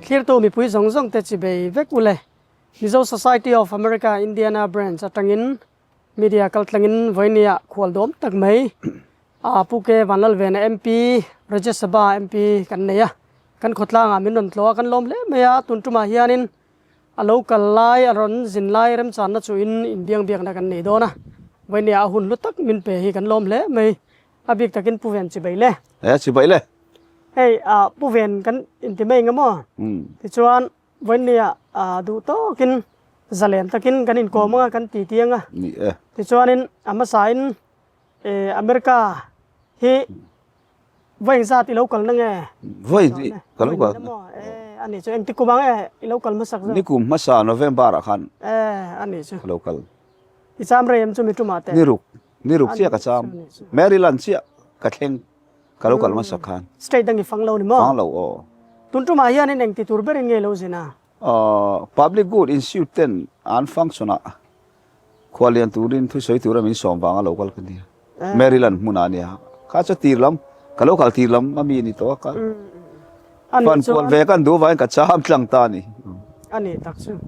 Thlirtu mipui zawng zawng te chibei vek u le. Mizo Society of America Indiana Branch atangin media kaltlangin vawinia khual dawm tak mai a Pu K Vanlalvena MP, Rajya Sabha MP kan nei a. Kan khawtlangah min rawn tlawh a, kan lawm hle mai a, tun tumah hianin a lo kal lai, a rawn zin lai remchanna chuhin inbiangbiakna kan nei dawn a. Vawinia a hun hlu tak min pe hi kan lawm hle mai. A bik takin Pu Ven chibai le. E chibai le. Hei ah Pu Ven kan inti mai eng emaw? Tichuan vawinia ah duh tawkin zalen takin kan inkawm anga kan titi anga. Ni e. Tichuanin a hmasain e America hi vawi engzat i lo kalna nge? Vawi hnih ka lo kal. E ani chu engti kum ang e i lo kal hmasak zawk? Nikum hmasa November ah khan. E ani chu. Ka lo kal. I cham rei em chu mi tumah teh? Ni ruk, ni ruk chiah ka cham. Maryland chiah ka thleng ka lo kal hmasa khan. State dang i fang lo ni maw? Fang lo aw. Tun tumah hianin eng ti tur berin nge lo zin a? Public Good Institute ten an function ah khualian turin thusawi tura min sawm vanga lo kal ka nia. Maryland hmunah a nia. Kha chu tir lam, ka lo kal tir lam a mi ni tawh a kal. Fan kual ve kan duh vangin ka cham tlang ta a ni. A ni tak chu.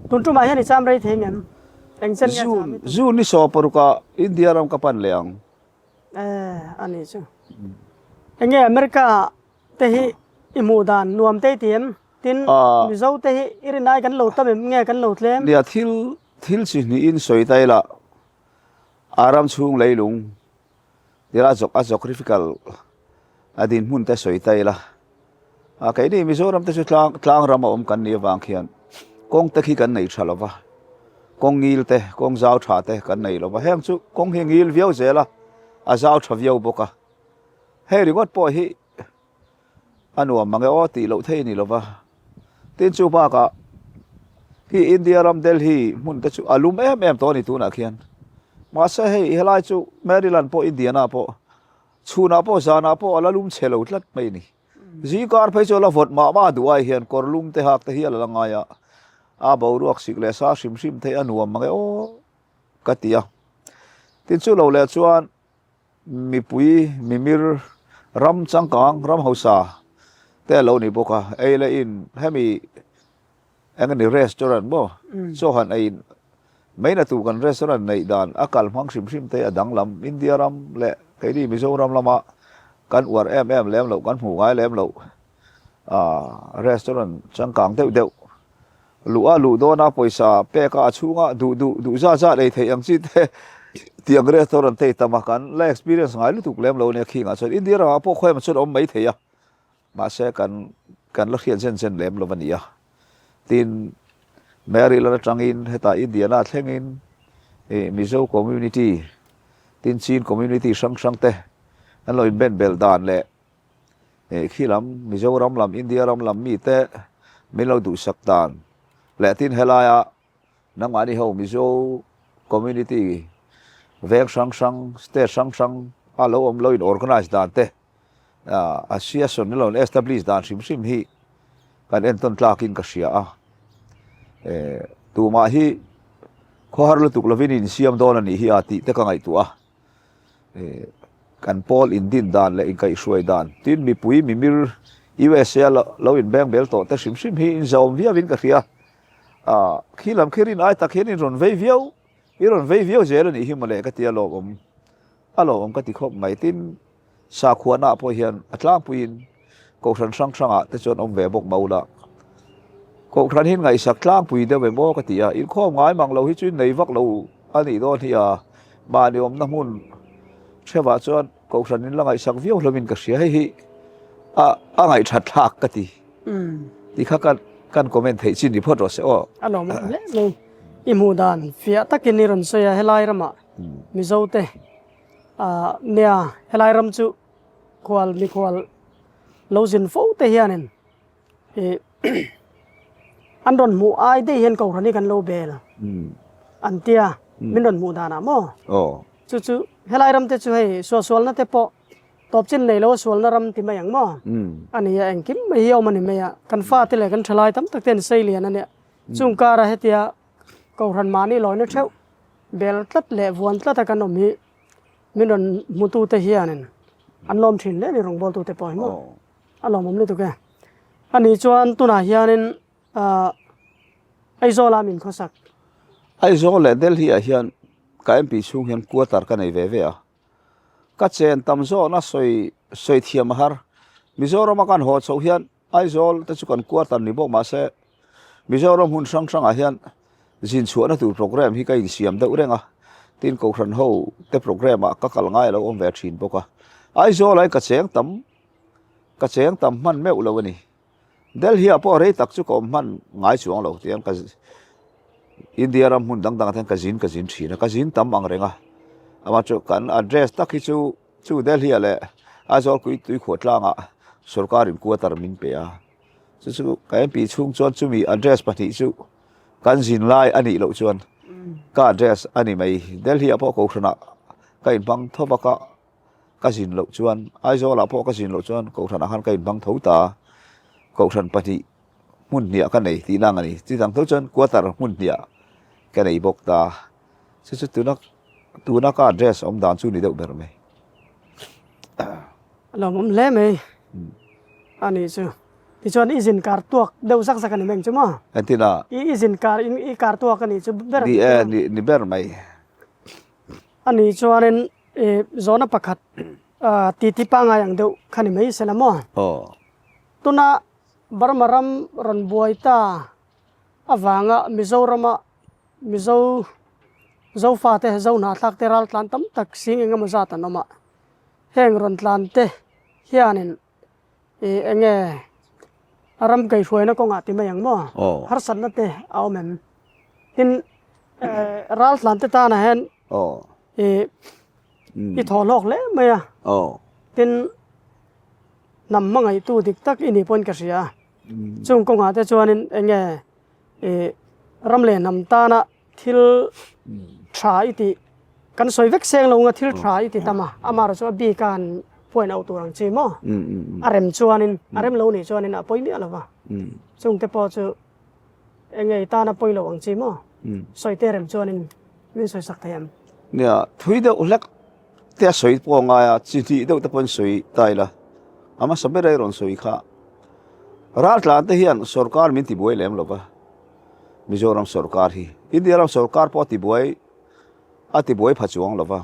Tun tumah hian i cham rei thei ngem? Eng chen nge a cham i tum? June ni saw parukah India ram ka pan leh ang. Eh, a ni chu. Eng nge America te hi i hmuh dan nuam te i ti em? Tin, Mizo te hi i rin ai kan lo tam em nge kan lo tlem? Nia, thil thil chi hnihin sawi ta ila, a ram chhung leilung tira a geographical a dinhmun te sawi ta ila, a keini Mizoram te chu tlang tlang ram a awm kan nih avang khian kawng te khi kan nei tha lova, kawng ngil te, kawng zau tha te kan nei lova, heng chu kawng hi ngil viau zel a, a zau tha viau bawk a, hei ringawt pawh hi. A nuam mang e aw tih loh thei a ni lova. Tin chu bakah hi India ram Delhi hmun te chu a lum em em tawh a ni tunah khian. Mahse hei helai chu Maryland pawh Indiana pawh chhunah pawh zanah pawh a la lum chhe lo tlat mai a ni. Zikar phei chu a la vawt mah mah duh ai hian kawr lum te hak te hi a la la ngai a, a boruak sik leh sa hrim hrim thei a nuam mang e aw ka ti a. Tin chu lo leh chuan. Mipui, mimir, ram changkang, ram hausa te a lo ni bawk a, ei leh in hemi eng a ni restaurant maw chaw han ei in mai na tur kan restaurant neih dan a kal hmang hrim hrim te a danglam India ram leh keini Mizoram lama kan uar em em lem loh kan hmuh ngai lem loh ah restaurant changkang deuh deuh Luh a luh dawn a pawisa pek a a chhunga duh duh duh zat zat ei theih ang chi te tiang restaurant te i tam a kan la experience ngai lutuk lem lo ania khingah chuan India ramah pawh khawi emaw chuan a awm mai thei a mahse kan kan la hriat zen zen lem lo a ni a tin Maryland atangin hetah Indiana thlengin ih Mizo community tin Chin community hrang hrang te an lo inben belh dan leh Hei khi lam Mizoram lam India ram lam mite min lo duhsak dan leh tin helaia nangmahni ho Mizo community veng hrang hrang state hrang hrang a lo awm lo in organize dan te association lo in establish dan hrim hrim hi kan entawn tlakin ka hria a tumah hi khawhar lutuk lovin insiam dawn a nih hi a tih te ka ngaihtuah a. Kan pawl indin dan leh inkaihhruai dan tin mipui mimir USA lo inbeng bel tawh te hrim hrim hi inzawm viauin ka hria. Khi lam khi rin ai tak hian in rawn vei viau, i rawn vei viau zel a nih hi mawle ka ti a lawmawm, a lawmawm ka ti khawp mai. Tin, sakhuana pawh hian a tlangpuiin Kohhran hrang hrangah te chuan awm ve bawk mah ula, Kohhran hi ngaihsak tlangpui deuh em aw ka ti a, inkhawm ngai mang lo hi chu nei vak lo a nih dawn hi a, mahni awmna hmun hrevah chuan Kohhran in la ngaihsak viau hlawmin ka hria, hei hi a a ngaihthat thlak ka ti ti kha kan kan comment theih chin ni phawt rawh se aw. A lawm awm hle mai, i hmuh dan fiah takin i rawn sawi a, helai ramah Mizo te nia helai ram chu Khual mikhual lo zin fo te hianin ih an rawn hmuh ai daih hian kohhran hi kan lo bel an tia min rawn hmuh danah maw chu chu helai ram te chu hei suahsualna te pawh tawp chin nei lo a sualna ram ti mai ang maw a ni a engkim mai hi a awm a ni mai a kan fate leh kan thalai tam tak te an sei lian a nia chung kara hetia kohhran mahni lawina theuh bel tlat leh vuan tlat a kan awm hi. Min rawn hmutute hianin an lawm thin hle a ni rawngbawltute pawh hi maw a lawmawm lutuk e. Ani chuan tunah hianin Aizawl ah min khawsak. Aizawl leh Delhi ah hian ka MP chhung hian quarter ka nei ve ve a. Ka chen tam zawhna sawi sawi thiam a har. Mizoram a kan haw chhoh hian Aizawl te chu kan quarter ni bawk mahse Mizoram hmun hrang hrangah hian zin chhuahna tur programme hi ka insiam deuh reng a, tin Kohhran ho te programme ah ka kal ngai a lo awm ve thin bawk a. Aizawl ah hian ka cheng tam ka cheng tam hman meuh lo a ni. Delhi ah pawh rei tak chu ka awm hman ngai chuang lo tiang ka India ram hmun dang dang ah te hian ka zin ka zin thin a, ka zin tam ang reng a. Amah chu kan address tak hi chu chu Delhi ah leh Aizawl kui tuikhuah tlangah sorkar in quarter min pe a. Chu chu ka MP chhung chuan chumi address pahnih chu kan zin lai a nih loh chuan ka address a ni mai. Delhi ah pawh Kohhranah ka inhmang tho vak a. Ka zin loh chuan Aizawlah pawh ka zin loh chuan Kohhranah khan ka inhmang tho ta a, Kohhran pahnih hmun hniah ka nei tihna ang a ni. Chutang tho chuan quarter hmun hniah ka nei bawk ta a, chu chu tuna tuna ka address awm dan chu ni deuh ber mai. A lawmawm hle mai a nih chu. Tichuan i zin kar tuak deuh zak zak a ni mai ang chu maw? Engtin a? I zin kar i kar tuak a nih chu ber. Ni e, ni ber mai. A nih chuanin i zawhna pakhat titi pangngai ang deuh kha ni mai se la maw? Aw. Tuna Burma ram rawn buai ta avanga Mizorama Mizo Zofate Zohnahthlak te raltlan tam tak sing engemaw zat an awm a, heng rawn tlan te hianin i enge ram kaihhruaina kawngah ti mai ang maw? Harsatna te a awm em? Tin, raltlan te tanah hian i i thaw hlawk hle mai a. Tin, hnam hmangaihtu dik tak i nih pawhin ka hria a. Chung kawngah te chuanin enge i ram leh hnam tana thil tha i tih kan sawi vek seng lo nga thil tha i ti tam a amaherawh chu a bik a han point auh tur ang chi maw a rem chuanin a rem lo nih chuanin a pawi miah lo va chung te pawh chu eng nge i tan a pawi lo ang chi maw sawi te rem chuanin min sawi sak thei em. Nia thui deuh hlek te a sawi pawh a ngai a chi hnih deuh te pawhin sawi ta ila a hmasa ber a i rawn sawi kha raltlan te hian sorkar min tibuai lem lo va. Mizoram sorkar hi India ram sorkar pawh a tibuai a tibuai pha chuang lo va,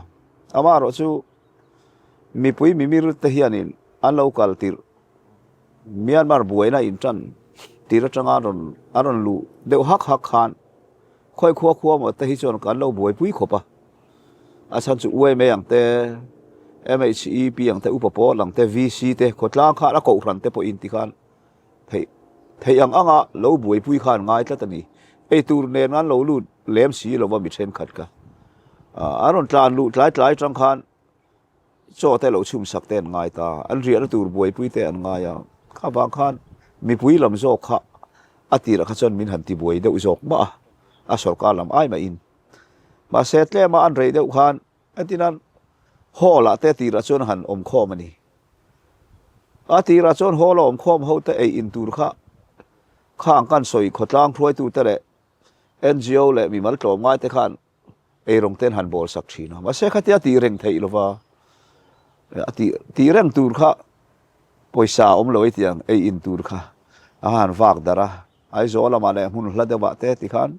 amaherawh chu mipui mimir te hianin an lo kal tirh Myanmar buaina intan tir atanga an rawn an rawn luh deuh hak hak khan khawi khua khua maw te hi chuan kan lo buaipui khawp a, a chhan chu UMA ang te, MHEP ang te, Upa Pawl ang te, VC te khawtlang khan a kohhran te pawhin tikhan Theih theih ang anga lo buaipui khan ngai tlat a ni. Eitur nen an lo lut lem si lova mi thenkhat kha. An rawn tlan luh tlai tlai atang khan chaw te lo chhum sak te an ngai ta. An riahna tur buaipui te an ngai a. Kha vang khan mipui lam zawk kha a tirah kha chuan min han tibuai deuh zawk mah a, a sorkar lam ai mahin. Mahse tlema an rei deuh khan Entirnan, hall ah te tirah chuan han awm khawm a ni. A tirah chuan hall a awm khawm ho te ei in tur kha khang kan sawi khawtlang hruaitu te leh NGO leh mimal tlawmngai te khan eirawng ten han bawl sak thin a. Mahse khatia tih reng theih lova a tih tih reng tur kha pawisa a awm lo ei tiang ei in tur kha a han vak darh a. Aizawl lamah leh hmun hla deuhah te tikhan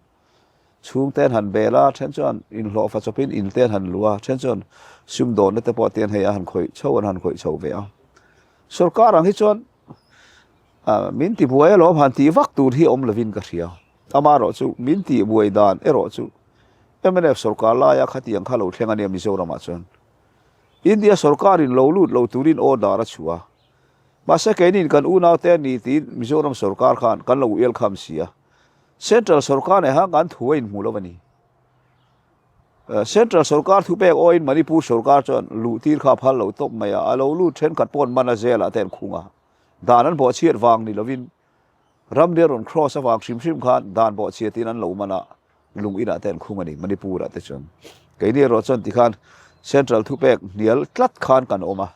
Chhungte an han bel a, then chuan inhlawhfa chawpin inte an han luh a, then chuan sumdawnna te pawh tian hei a han khawih chho an han khawih chho ve a. Sorkar ang hi chuan min tibuai alawm han tih vak tur hi awm lovin ka hria. Amaherawh chu min tihbuai dan erawh chu mnf sorkar laia khatiang kha lo thleng a nia Mizoramah chuan. India sorkarin lo lut lo turin order a chhuah a. Mahse keinin kan unaute a ni tiin Mizoram sorkar khan kan lo uelkham si a. Central sorkar nen khan kan thu a inhmuh lo a ni. Central sorkar thu pek awin Manipur sorkar chuan luh tir kha a phal lo tawp mai a, a lo lut thenkhat pawh an man a zelah te an khung a. Dan an bawhchhiat vang ni lovin ramri a rawn cross avang hrim hrim khan dan bawhchhiatin an lo man a, lung inah te an khung a ni Manipur-ah te chuan. Keini erawh chuan tikhan Central thupek hnial tlat khan kan awm a.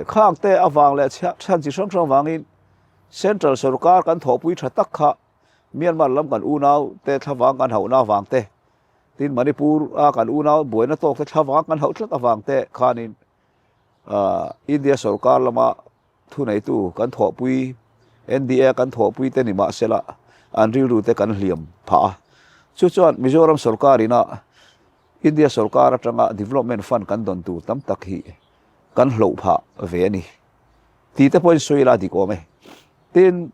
Khang te avang leh chhan chi hrang hrang vangin Central sorkar kan thawhpui tha tak kha Myanmar lam kan unau te thlavang kan hauhna avang te, tin Manipur a kan unau buaina tawk te thlavang kan hauh tlat avang te khanin India sorkar lama thuneitu kan thawhpui NDA kan thawhpui te ni mahsela an rilru te kan hliam phah a. Chu chuan Mizoram sorkar ina India sorkar atanga development fund kan dawn tur tam tak hi kan hloh phah ve a ni tih te pawhin sawi ila dik awm e. Tin,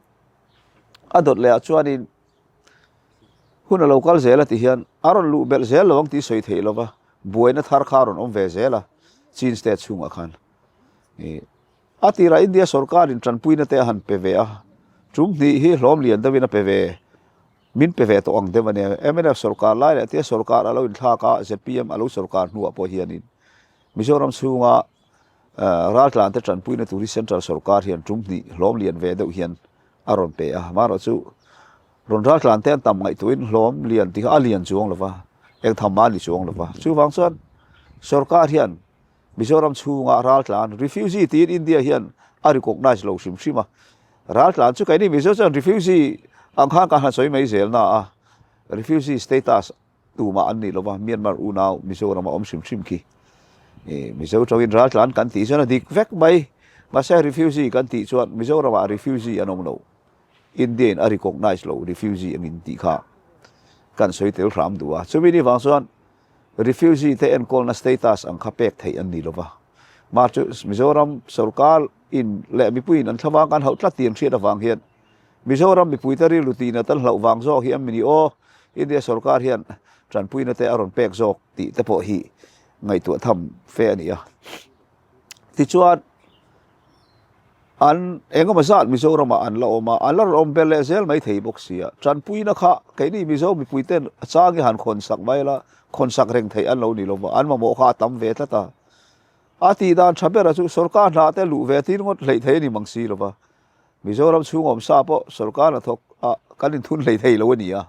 a dawt leh ah chuanin hun a lo kal zel a ti hian a rawn luh belh zel lo ang tih sawi theih lova buaina thar kha a rawn awm ve zel a Chin state chhungah khan. A tirah India sorkarin tanpuina te a han pe ve a, tum hnih hi hlawm lian deuhin a pe ve, min pe ve tawh ang deuh a nia. Mnf sorkar lai leh tia sorkar a lo inthlak a, zpm a lo sorkar hnuah pawh hianin Mizoram chhunga raltlan te tanpuina tur hi central sorkar hian tum hnih hlawm lian ve deuh hian a rawn pe a. Amaherawhchu rawn raltlan te an tam ngaihtuahin hlawm lian tih kha a lian chuang lo va, engtham a ni chuang lo va. Chuvang chuan sorkar hian Mizoram chhunga raltlan, refugee, tiin India hian a recognise lo hrim hrim a. Raltlan chu keini Mizo chuan refugee ang khan kan han sawi mai zel na a, refugee status tumah an nih lova Myanmar unau Mizorama awm hrim hrim khi. Mizo tawngin raltlan kan tih chuan a dik vek mai. Mahse refugee kan tih chuan Mizoramah refugee an awm lo. India in a recognise lo refugee angin tih kha kan sawi tel hram duh a. Chumi ni vang chuan Refugee te enkawlna status ang kha pek theih an ni lova. Mah chu Mizoram sorkar in leh mipui in an thlavang kan hauh tlat tih an hriat avang hian Mizoram mipui te rilru tihnat an hlauh vang zawk hi an mi ni aw, India sorkar hian tanpuina te a rawn pek zawk tih te pawh hi ngaihtuah tham fe a ni a. Tichuan. An engemaw zat Mizoramah an la awm a, an la rawn awm ber leh zel mai thei bawk si a. Tanpuina kha keini Mizo mipuiten a chang hi han khawn sak mai la, khawn sak reng theih an lo ni lo va, an mamawh kha a tam ve tlat a. A tih dan tha bera chu sorkar hna te luh ve tir ngawt hleih thei a ni mang si lo va. Mizoram chhung awm sa pawh sorkar hnathawk ah kan inthun hlei thei lo a ni a.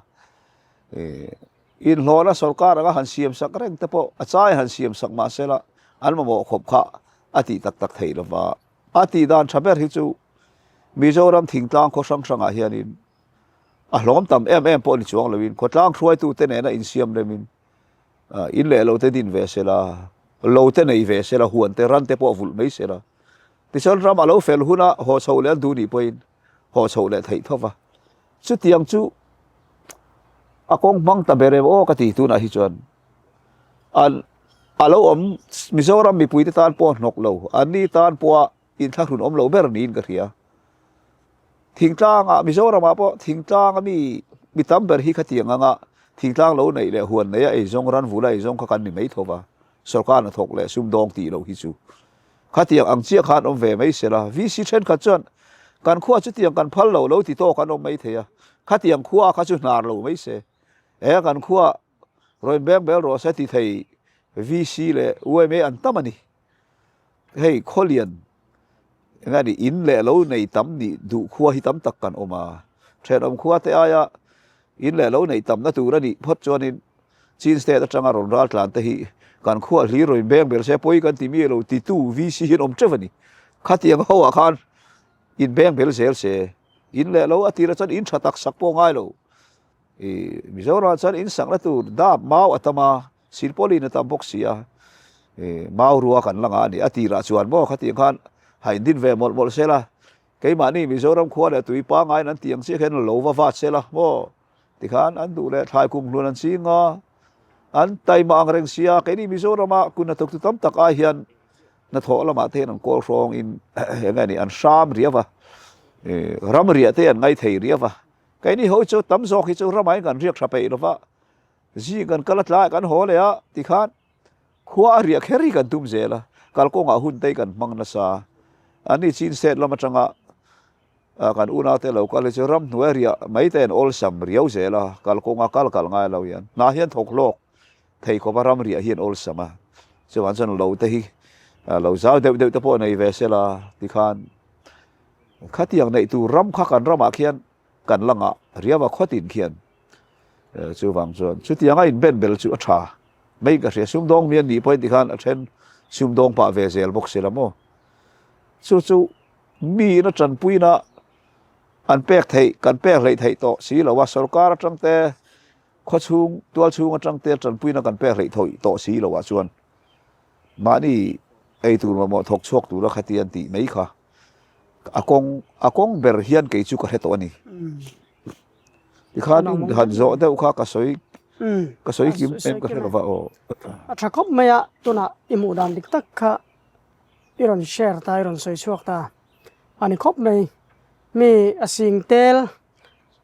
Inhlawhna sorkar anga han siam sak reng te pawh a chai han siam sak mah se la an mamawh khawp kha a tih tak tak theih lo va. A tih dan tha ber hi chu Mizoram thingtlang khaw hrang hrangah hianin a hlawm tam em em pawh ni chuang loin khawtlang hruaitute nena insiam remin in leh lo te din ve se la, lo te nei ve se la, huan te ran te pawh vulh mai se la. Tichuan ram a lo fel huna haw chho leh an duh nih pawhin haw chho leh theih tho va. Chutiang chu a kawng hmang ta ber em aw ka ti tunah hi chuan an a lo awm Mizoram mipuite tan pawh hnawk lo an ni tan pawha inthlahrun awm lo ber niin ka hria. Thingtlangah Mizoramah pawh thingtlanga mi mi tam ber hi khatiang anga thingtlang lo neih leh huan neia eizawng ran vula eizawng kha kan ni mai tho va, sorkar hnathawk leh sumdawng tih loh hi chu Khatiang ang chiah khan awm ve mai sela, VC thenkhat chuan kan khua chutiang kan phal lo lo ti tawk an awm mai thei a, khatiang khua kha chu hnar lo mai se, he kan khua rawn beng bel rawh se ti thei VC leh yma an tam a ni. Hei khawlian eng a ni in leh lo nei tam nih duh khua hi tam tak kan awm a, thenawm khua te aia in leh lo neih tamna tur a nih phawt chuanin Chin State atanga rawn ral tlan te hi kan khuah hlir rawn beng ber se pawi kan ti mi lo titu VC hian awm teuh a ni. Khatiang ho ah khan in beng bel zel se in leh lo a tirah chuan in tha tak sak pawh ngai lo. I Mizoramah chuan in sakna tur dap mau a tam a, silpawlin a tam bawk si a, i mau rua kan la ngah a ni. A tirah chuan maw khatiang khan ha in din ve mawlh mawlh se la, keimahni Mizoram khua leh tui pangaiin an tih ang chiah khian lo va vat se la maw. Tikhan an duh leh thlai kum hlun an ching a, an taima ang reng sia, keini Mizorama kun hnathawk tu tam tak ai hian hnathawh lamah te hian an kawl hrawng in eng nge ni an hram riau a, ram riah te an ngai thei riau a, keini ho chu tam zawk hi chu ramah hian kan riak tha peih lova, zing kan kal a tlaiah kan haw leh a tikhan khua a riah kher hi kan tum zel a, kalkawngah hun te hi kan hmang nasa, anni chin state lam atanga Kan unaute lo kal hi chu ramhnuai riah mai te an awlsam riau zel a, kalkawnga kal kal ngai lo hian hna hian thawk hlawk thei khawp a ram riah hi an awlsam a, chuvang chuan lo te hi lo zau deuh deuh te pawh nei ve se la tikhan khatiang neih tur ram kha kan ramah khian kan la ngah riau a khawtin khian chuvang chuan chutianga inben bel chu a tha mai ka hria sumdawng mi an nih pawhin tikhan a then sumdawng pah ve zel bawk si la maw chu chu Miin a tanpuina an pek theih, kan pek hleih theih tawh si lo a, sorkar atang te, khawchhung, tualchhung atang te tanpuina kan pek hleih thawih tawh si lo ah chuan mahni eitur mamawh thawk chhuak tura khati an tih mai kha. A kawng a kawng ber hian kei chu ka hre tawh a ni. Tikhan in han zawh deuh kha ka sawi ka sawi kim em ka hre lo va aw. A tha khawp mai a, tunah i hmuh dan dik tak kha i rawn share ta, i rawn sawi chhuak ta a ni khawp mai. Mi a sing tel,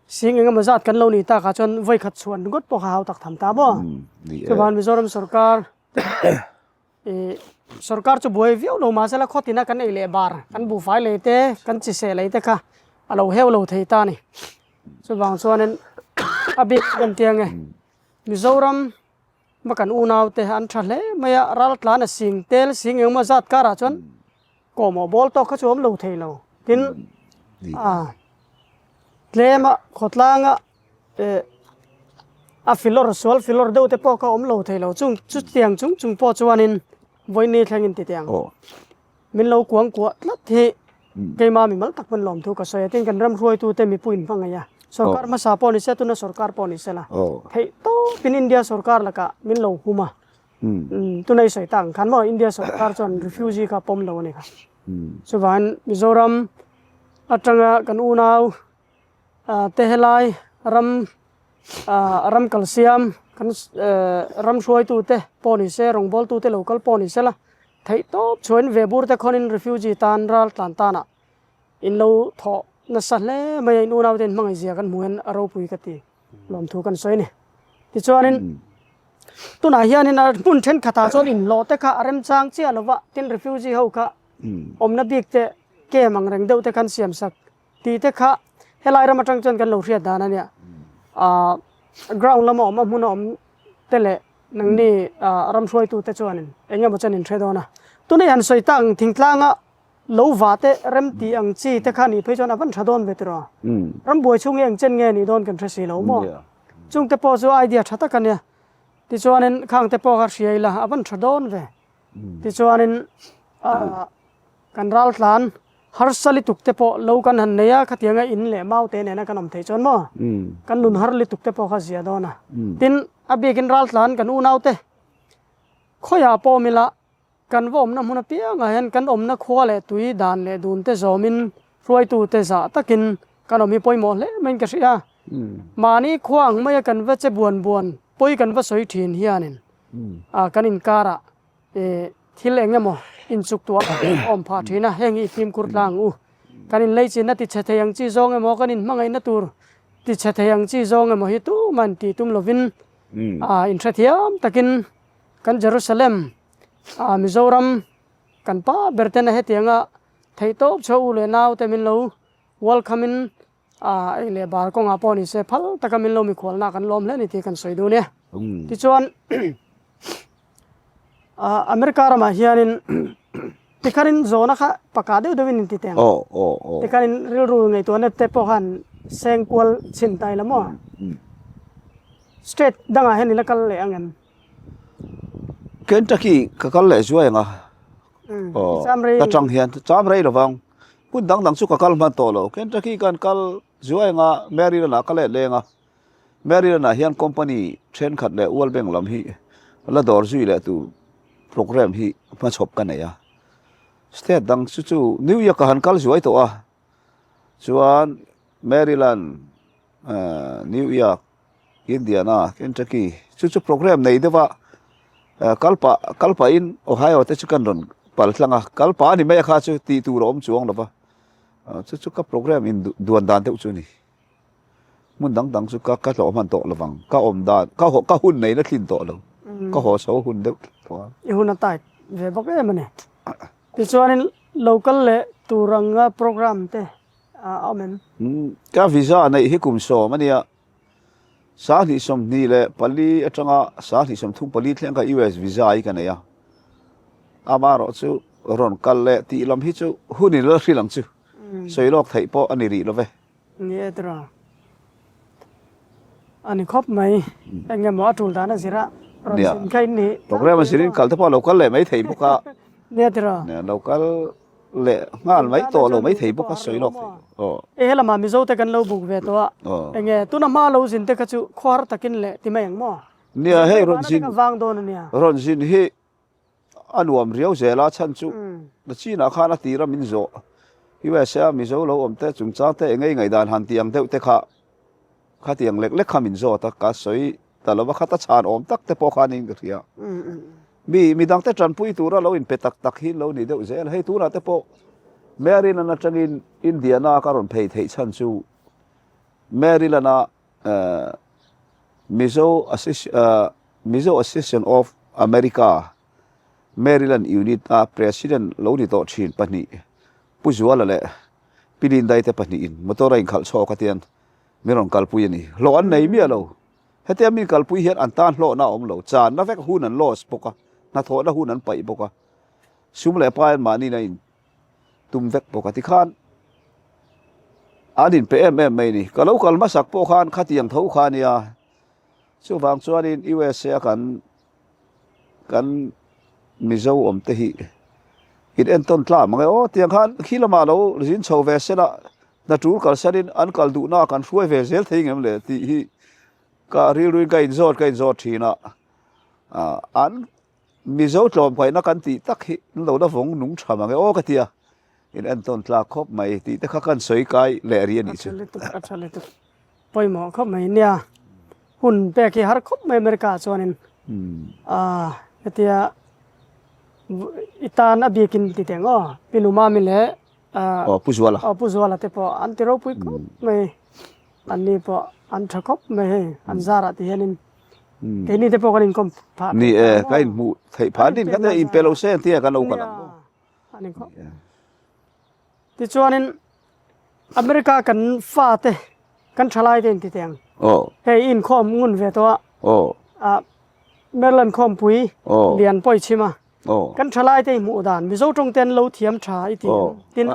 sing eng emaw zat kan lo nih takah chuan vawi khat chhuan ringawt pawh kha hau tak tham ta maw? Chuvan Mizoram sorkar Ih sorkar chu buai viau lo mahse la khawtina kan ei leh bar kan buhfai lei te kan chi seh lei te kha a lo heu lo thei ta a ni. Chuvang chuanin a bik kan ti ange Mizoram va kan unau te an tha hle mai a ral tlan a sing tel sing engemaw zat karah chuan kawhmawh bawl tawk kha chu a awm lo thei lo. Tin ah tlema khawtlanga Eh a filawr sual filawr deuh te pawh kha awm lo thei lo chung chutiang chung chung pawh chuanin vawiin thlengin ti teh ang min lo kuang kuah tlat hi keima mimal tak pawn lawmthu ka sawi a tin kan ram hruaitu te mipui in hmangaih a sorkar hmasa pawh ni se tuna sorkar pawh ni se la theih tawpin India sorkar lakah min lo hum a tuna i sawi tak ang khan maw India sorkar chuan refugee kha pawm lo a ni kha chuvangin Mizoram atanga kan unau te helai ram ram kal siam kan ram hruaitu te pawh ni se rawngbawltu te lo kal pawh ni sela theih tawp chhuain ve bur te khawnin refugee tan ral tlan tanah in lo thawh nasa hle mai a in unau te in hmangaih zia kan hmuh hian a ropui ka ti lawmthu kan sawi a ni tichuanin tunah hianin a hmun thenkhatah chuan inhlawh te kha a remchang chiah lova tin refugee ho kha awmna bik te camp ang reng deuh te khan siam sak Tih te kha helai ram atang chuan kan lo hriat dan a nia. Ahh ground lama awm a hmun a awm te leh nangni ahh ram hruaitu te chuanin eng emaw chuan in hre dawn a. Tuna i han sawi tak ang thingtlanga lo va te rem tih ang chi te kha nih phei chuan a van tha dawn ve tiraw. Ram buai chhung hi eng chen nge nih dawn kan hre si lo maw. Chung te pawh chu idea tha tak a nia. Tichuanin khang te pawh kha hria ila a van tha dawn ve. Tichuanin ahh kan ral tlan Harsa lituk te pawh lo kan han nei a, khatianga in leh mau te nena kan awm theih chuan maw kan nun har lituk te pawh kha zia dawn a. Tin, a biakin raltlan kan unau te khawiah pawh awm ila kan va awmna hmun apiangah hian kan awmna khua leh tui dan leh dun te zawmin hruaitu te zah takin kan awm hi pawimawh hle maiin ka hria. Mahni khua ang maia kan va che buan buan pawi kan va sawi thin hianin kan inkarah Thil eng emaw inchuk tuah a awm phah thin a, heng hi i fimkhur tlang u. Kan inleichinna tichhe thei ang chi zawng emaw, kan inhmangaihna tur tichhe thei ang chi zawng emaw hi tuman tih tum lovin inhrethiam takin kan Jerusalem, Mizoram kan pa ber tena hetianga theihtawp chhuah u leh naute min lo welcome in A ei leh bar kawngah pawh ni se phal taka min lo mikhualna kan lawm hle a ni tih kan sawi dun e. Tichuan America ramah hianin tikhanin zawhna kha paka deuh deuhin in ti teng. Tikhanin rilru ngaihtuahna te pawh khan seng kual chhin ta ila maw. State dangah hian i la kal leh ang em? Kentucky ka kal leh zuai ang a. Ka tang hian cham rei lovang. Hmun dang dang chu ka kal hman tawh lo. Kentucky kan kal zuai anga Maryland ah ka let leng a. Maryland ah hian company thenkhat leh World Bank lam hi la dawr zui leh tur program hi hmachhawp ka nei a. State dang chu chu New York ah han kal zuai tawh a. Chuan Maryland, New York, Indiana, Kentucky chu chu program nei deuh a kal pah kal pahin Ohio te chu kan rawn pal tlang a kal pah a ni mai a kha chu tih tur a awm chuang lo va chu chu ka program in duan dan deuh chu a ni hmun dang dang chu ka ka hlawh hman tawh lo vang ka awm dan ka haw ka hun neihna thlin tawh lo ka haw chho hun deuh tawh a. I hun a tight ve bawk em a ni. Tichuanin local leh tur anga program te a awm em? Ka visa neih hi kum sawm a nia. 2024 atanga 2034 thleng kha US visa hi ka nei a. Amaherawh chu rawn kal leh tih lam hi chu hun in la hrilh ang chu. Sawi lawk theih pawh a ni rih lo ve. Ni e tira. A ni khawp mai. Eng nge maw a tul dan a zir a rawn zin kha in ni. Program a zirin kal te pawh a lo kal leh mai thei bawk a. Ni e tira. Nia lo kal leh nghal mai tawh lo mai thei bawk a sawi lawk thei aw. E helama Mizo te kan lo buk ve tawh a enge tuna hma lo zin te kha chu khawhar takin leh ti mai ang maw? Nia hei rawn zin vang dawn a nia. Rawn zin hi a nuam riau zel a chhan chu na chinah khan a tira min zawh. USA a Mizo lo awm te chungchang te eng nge i ngaihdan han tih ang deuh te kha khatiang lek lek kha min zawt a, ka sawi ta lo va khata chhan awm tak te pawh kha niin ka hria. Mi midang te tanpui tura lo inpe tak tak hi lo ni deuh zel. Hei tunah te pawh Maryland atangin Indiana ka rawn phei theih chhan chu Maryland a Mizo Mizo Association of America Maryland Unit a President lo ni tawh thin pahnih Pu Zuala leh Pi Lindai te pahnihin motor a inkhalh chhawk a tian min rawn kalpui a ni. Hlawh an nei miah lo. Hetia min kalpui hian an tan hlawhna a awm lo. Channa vek hun an loss bawk a, hnathawhna hun an paih bawk a, sum leh pai an mahniin a in tum vek bawk a. Tikhan an inpe em em mai a ni. Ka lo kal hmasak pawh khan khatiang tho kha a nia. Chuvang chuanin USA a kan kan Mizo awm te hi in entawn tla mang e aw tiang khan khi lamah lo zin chho ve sela hna tul kalsanin an kal duhna kan hruai ve zel thei ngem le tih hi ka rilruin ka inzawt ka inzawt thin a an Mizo tlawmngaihna kan tih tak hi an lo la vawng nung tha mang e aw ka tia in entawn tlak khawp mai tih te kha kan sawi kai leh ri a nih chu. A tha lutuk a tha lutuk. Pawimawh khawp mai nia. Hun pek hi har khawp mai America ah chuanin hetia i tan a bikin ti teng aw Pi Numami leh Aw Pu Zuala Aw Pu Zuala te pawh an ti ropui khawp mai an ni pawh an tha khawp mai hei an zarah ti hianin keini te pawh kan inkawm phah Ni e ka inhmuh theih phah din kan inpe lo se tia kan lo kal ang maw Nia ani khawp. Tichuanin America kan fate kan thalai te inti teng. Oh. Hei inkhawm ngun ve tawh a. Oh. Ah Maryland khawmpui oh. lian pawi chhim a. Oh. Kan thalai te hmuh dan Mizo tawng te an lo thiam tha i ti. Oh. Tin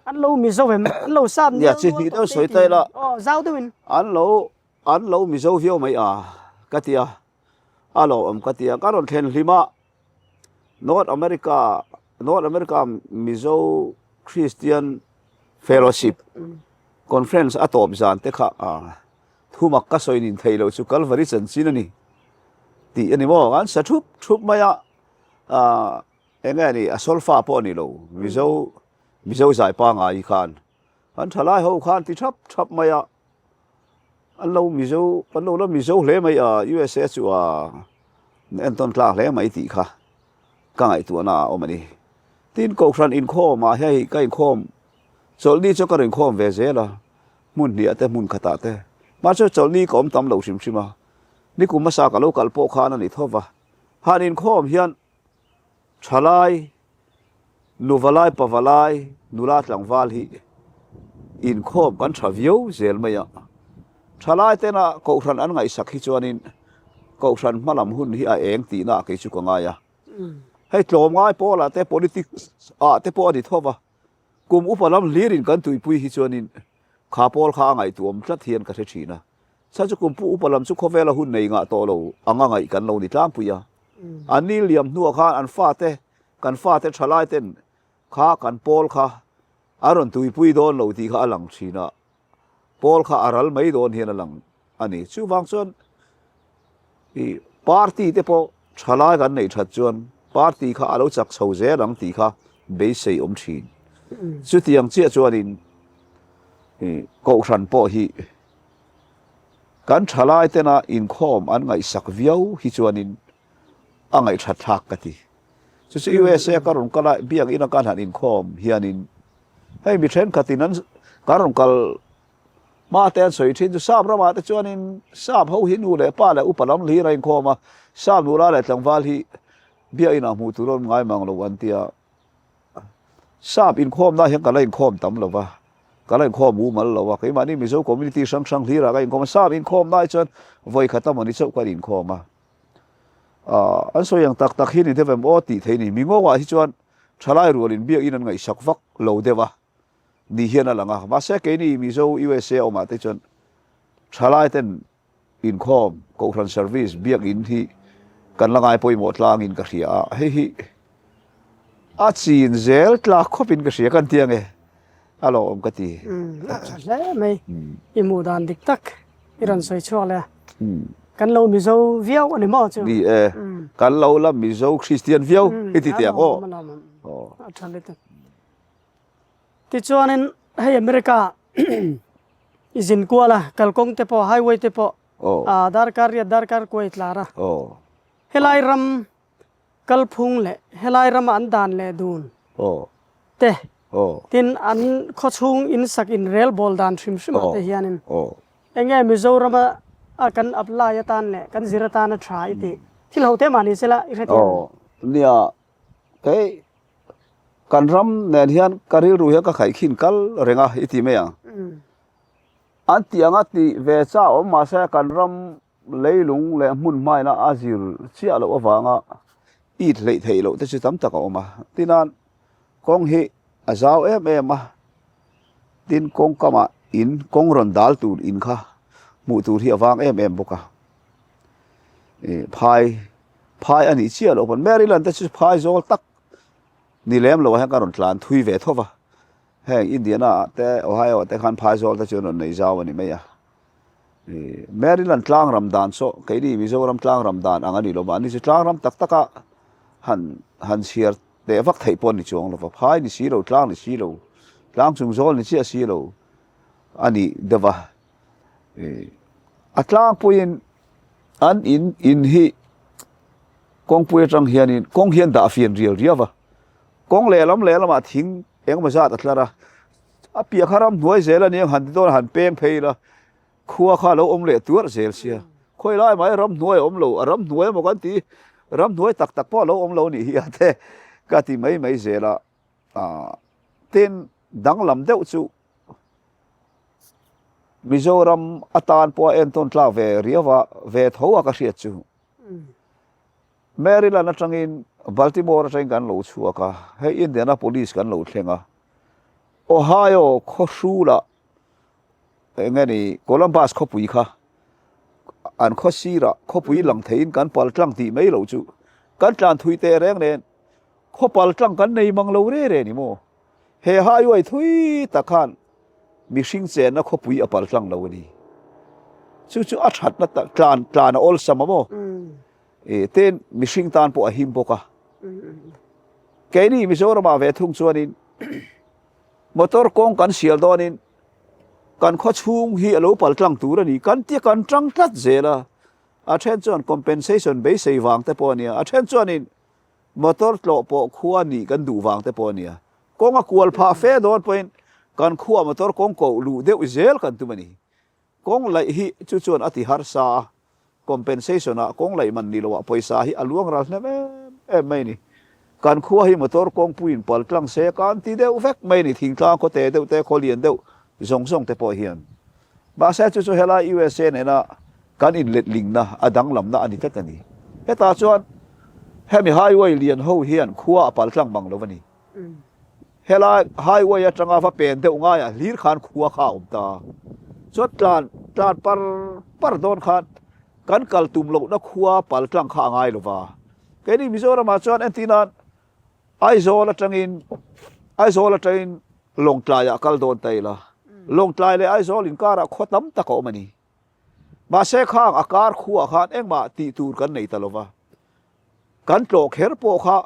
an lo Mizo em an lo sap Ya chi hnih deuh sawi tai la. Oh zau deuh in. An lo an lo Mizo viau mai a ka tia. A lo awm ka tia ka rawn thlen hlim a. North America North America Mizo Christian Fellowship Conference a tawp zan te kha thumak ka sawi nin thei lo chu Kalvari chanchin a ni tih a ni maw an sa thup thup mai a eng nge ni a solfa pawh a ni lo Mizo Mizo zai pangai khan an thalai ho khan ti thap thap mai a. An lo Mizo, kan lo la Mizo hle mai a, USA chu a entawn tlak hle mai tih kha ka ngaihtuahna a awm a ni. Tin, Kohhran inkhawm ah hei ka inkhawm, chawlhni chu ka rawn inkhawm ve zel a, hmun hniah te hmun khatah te. Mahse chawlhni ka awm tam lo hrim hrim a, nikum hmasa ka lo kal pawh khan a ni tho va. Han inkhawm hian Thalai, Nuvalai, Pavalai, nula tlangval hi inkhawm kan tha viau zel mai a. Thalai tena Kohhran an ngaihsak hi chuanin Kohhran hmalam hun hi a eng tihna ah kei chu ka ngai a. Hei tlawmngai pawlah te politics ah te pawh a ni tho va, kum upa lam hlirin kan tuipui hi chuanin kha pawl kha a ngaihtuam tlat hian ka hre thin a. Chhan chu kum pu upa lam chu khawvela hun nei ngah tawh lo anga ngaih kan lo ni tlangpui a. An ni liam hnuah khan an fate, kan fate thalai ten kha kan pawl kha a rawn tuipui dawn lo tih kha a lang thin a, pawl kha a ral mai dawn hian a lang a ni. Chuvang chuan i party te pawh thalai kan neih that chuan party kha a lo chak chho zel ang tih kha beisei awm thin. Chutiang chiah chuanin i kohhran pawh hi Kan thalai tena inkhawm an ngaihsak viau hi chuanin a ngaihthat thlak ka ti. Chu chu USA ka rawn kal a, biakina kan han inkhawm hianin hei mi thenkhatin an kan rawn kal hma te an sawi thin chu sap ramah te chuanin sap ho hi nu leh pa leh upa lam hlir a inkhawm a, sap nula leh tlangval hi biakinah hmuh tur a awm ngai mang lo an tia. Sap inkhawmna hian ka la inkhawm tam lo va, ka la inkhawm mumal lo a, keimahni Mizo community hrang hrang hlirah ka inkhawm a, sap inkhawmna hi chuan vawi khat a mawni chauh ka inkhawm a. Aaa an sawi ang tak tak hi ni deuh em aw tih theih a ni. Mingawngah hi chuan thalai rualin biakin an ngaihsak vak lo deuh a ni hian a lang a, mahse keini Mizo USA awmah te chuan thalai ten Inkhawm, Kohhran Service, Biakinn hi kan la ngai pawimawh tlangin ka hria a, hei hi a chin zel tlak khawpin ka hria kan ti ange, a lawmawm ka ti. A tha hle mai, i hmuh dan dik tak i rawn sawi chhuak leh a, kan lo Mizo viau a ni maw chu? Ni e, kan lo la Mizo Kristian viau i ti teh ang aw. A tha lutuk. Tichuanin hei America i zin kual a, kalkawng te pawh, highway te pawh darkar riat darkar kuai tlar a. Helai ram kalphung leh helai rama an dan leh dun te tin an khawchhung in sak in rel bawl dan hrim hrim ah te hianin eng nge Mizorama a kan apply atan leh kan zir atan a tha i tih thil ho te mah ni sela i hrethiam em? Nia, kei kan ram nen hian ka rilru hian ka khaihkhin kal reng a i ti mai ang. An tih anga tih ve cha awm mahse kan ram Leilung leh hmun hmaina a zir chiah loh avanga it hleih theih loh te chu tam tak a awm a. Tinan kawng hi a zau em em a, tin kawng kamah in kawng rawn dal tur in kha hmuh tur hi a vang em em bawk a. Ih phai phai a nih chiah loh pawn Maryland te chu phai zawl tak ni lem loh ah hian ka rawn tlan thui ve tho va, heng Indiana ah te Ohio ah te khan phai zawl te chu an rawn nei zau a ni mai a. Maryland tlang ram dan saw keini Mizoram tlang ram dan ang a ni lo va, ani chu tlang ram tak taka han han chhiar teh vak theih pawh a ni chuang lo va, phai ni si lo, tlang ni si lo, tlang chung zawl ni chiah si lo a ni deuh va. A tlangpuiin an in in hi kawngpui atang hianin kawng hian dah fian rial riau va, kawng lehlam lehlamah thing engemaw zat a tlar a. A piah kha ramhnuai zel a nia han ti dawn a han peng phei ila khua kha a lo awm leh tuarh zel sia. Khawi lai mai ramhnuai a awm lo, a ramhnuai emaw kan ti, ramhnuai tak tak pawh a lo awm lo nih hi a te ka ti mai mai zel a. Aaa tin danglam deuh chu Mizoram atan pawh a entawn tlak ve riau a, ve tho a ka hriat chu. Maryland atangin Baltimore atangin kan lo chhuak a, hei Indianapolis kan lo thleng a. Ohio khaw hrulah eng nge ni Columbus khawpui kha an khaw sirah khawpui lang theiin kan pal tlang tih mai loh chu kan tlan thui teh reng nen khaw pal tlang kan nei mang lo re re ni maw? He highway thui tak khan mihring chenna khawpui a pal tlang lo a ni. Chu chu a thatna tak tlan tlan a awlsam a maw? E ten mihring tan pawh a him bawk a. Keini Mizoramah ve thung chuanin motor kawng kan sial dawnin kan khaw chhung hi a lo pal tlang tur a ni kan tia kan tang tlat zel a. A then chuan compensation beisei vang te pawh a nia, a then chuanin motor tlawh pawh khua nih kan duh vang te pawh a nia. Kawng a kual phah fe dawn pawhin kan khuaa motor kawng koh luh deuh zel kan tum a ni. Kawng laih hi chu chuan a ti harsa a, compensation ah kawng laih man ni lo ah pawisa hi a luang ral hnem em em mai a ni. Kan khua hi motor kawngpuiin pal tlang se kan ti deuh vek mai a ni, thingtlang khaw te deuh te, khaw lian deuh zawng zawng te pawh hian. Mahse chu chu helai USA nena kan inletlingna a danglamna a ni tlat a ni. Hetah chuan hemi highway lian ho hian khua a pal tlang mang lo a ni. Helai highway atanga va pen deuh ngaiah hlir khan khua kha a awm ta. Chuan tlan tlan par par dawn khan kan kal tum lohna khua pal tlang kha a ngai lo va. Keini Mizoramah chuan entir nan Aizawl atangin Aizawl atangin Lawngtlaiah kal dawn ta ila. Lawngtlai leh Aizawl inkarah khua tam tak a awm a ni. Mahse khang a kar khuaah khan engmah tih tur kan nei ta lo va. Kan tlawh kher pawh kha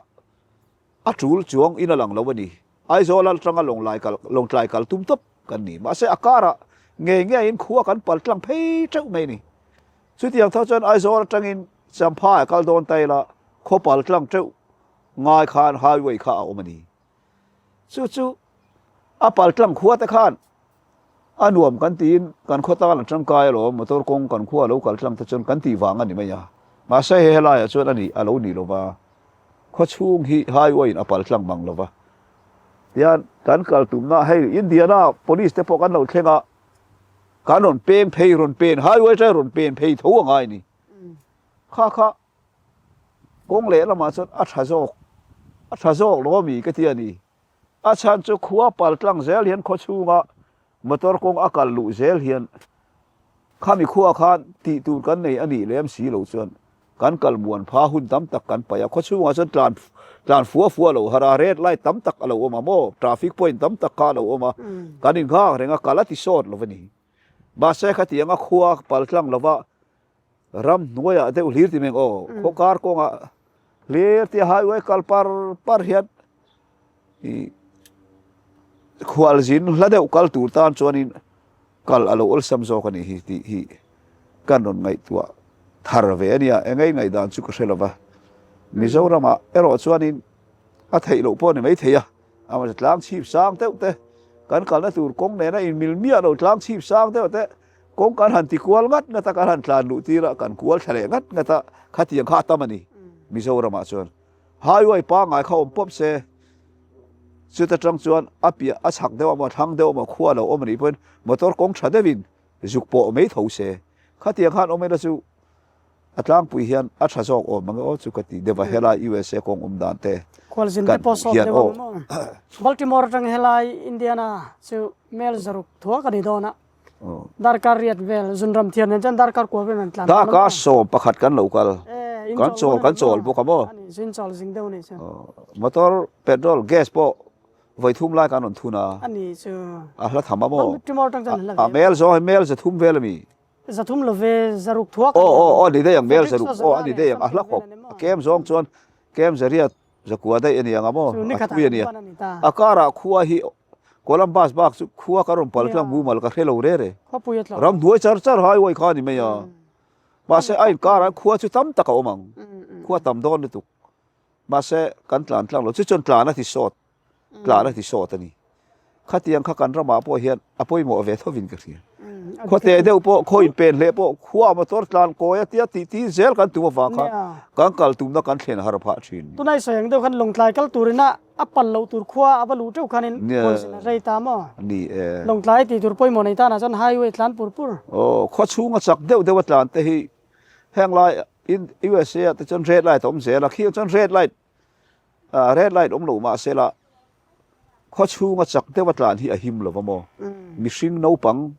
A tul chuang in a lang lo a ni. Aizawl atanga Lawnglai kal Lawngtlai kal tum tawp kan ni. Mahse a karah ngei ngeiin khua kan pal tlang phei teuh mai a ni. Chutiang tho chuan Aizawl atangin Champhai a kal dawn ta ila khaw pal tlang teuh ngai khan highway kha a awm a ni. Chu chu a pal tlang khua te khan a nuam kan tiin kan khaw tan a tangkai alawm motor kawng kan khua a lo kal tlang te chuan kan tih vang a ni mai a. Mahse he helaiah chuan a nih a lo nih lova. Khaw chhung hi highway in a pal tlang mang lova. Tihian kan kal tumna hei Indiana police te pawh kan lo thleng a, kan rawn peng phei rawn pen highway atanga rawn pen phei tho a ngai ni. Kha kha kawng lehlamah chuan a tha zawk a tha zawk lo ami ka ti a ni. A chhan chu khua pal tlang zel hian khaw chhunga motor kawng a kal luh zel hian khami khua khan tih tur kan nei a nih lem si lo chuan kan kal muan pha hun tam tak kan paih a, khaw chhungah chuan tlan tlan fua fua lo har a, red light tam tak a lo awm a maw, traffic point tam tak kha a lo awm a, kan inghak reng a, kal a ti sawt lo a ni. Mahse khatianga khua pal tlang lova Ram hnuaiah deuh hlir ti meng aw, khaw kar kawngah hlir tia highway kal par par hian i Khualzin hla deuh kal tur tan chuanin kal a lo awlsam zawk a nih hi tih hi kan rawn ngaihtuah thar ve a nia. Engei ngaihdan chu ka hre lo va. Mizoramah erawh chuanin a theih loh pawh a ni maithei a, amah tlang chhip sang deuh te, kan kalna tur kawng nena inmil miah lo tlang chhip sang deuh te, kawng kan han ti kual ngat ngat a, kan han tlan luh tir a, kan kual thla leh ngat ngat a, khatiang kha a tam a ni Mizoramah chuan. Highway pangngai kha awm pawp se, chuta tang chuan a piah a chhak deuh emaw a thlang deuh emaw khua lo awm a nih pawhin motor kawng tha deuhin zuk pawh mai tho se. Khatiang khan awm ila chu a tlangpui hian a tha zawk awm ang e aw chu ka ti deuh a, helai USA kawng awm dan te Khualzin te kan pawh sawm hian deuh aw. ang maw? Baltimore atang helai Indiana chu mel zaruk thuak a ni dawn a. Darkar riat vel zunram thiam nen chuan darkar kual vel an tlan Darkar 11 kan lo kal. Kan chawl kan chawl bawk a maw? Ani zin chawl zing deuh ni chu. Motor petrol gas pawh vawi thum lai kan rawn thun a. Ani chu. A hla tham a maw? Timor tang chuan hla ve. A mel zawng hi mel 300 vel ami. 300 love 600 thuak. Aw aw aw ni daih ang mel 600 aw ani daih ang a hla khawp. A kem zawng chuan kem 800 Zakua daih a ni ang a maw? A thui a nia. A karah khua hi Columbus bak chu khua ka rawn pal tlang mumal ka hre lo re re. Ramhnuai char char highway kha a ni mai a. Mahse a inkarah khua chu tam tak a awm ang. Khua tam dawn lutuk. Mahse kan tlan tlang lo. Chu chuan tlan a ti sawt. Tlan a ti sawt a ni. Khatiang kha kan ramah pawh hian a pawimawh ve thovin ka hria. Khuate deuh pawh, khaw inpen hleh pawh khua motor tlan kawi a tia tih tih zel kan tum avang khan kan kal tumna kan thlen har phah thin. Tunai sawi ang deuh khan Lawngtlai kal turina a pal loh tur khua a va luh teuh khanin kawlzin a rei ta maw? Ni e. Lawngtlai tih tur pawimawh nei tanah chuan highway tlan pur pur. Aw, khua chhunga chak deuh deuh a tlan te hi heng lai USA ah te chuan red light a awm zel a, khi chuan red light Red light awm lo mahse la khaw chhunga chak deuha tlan hi a him lo va maw? Mihring naupang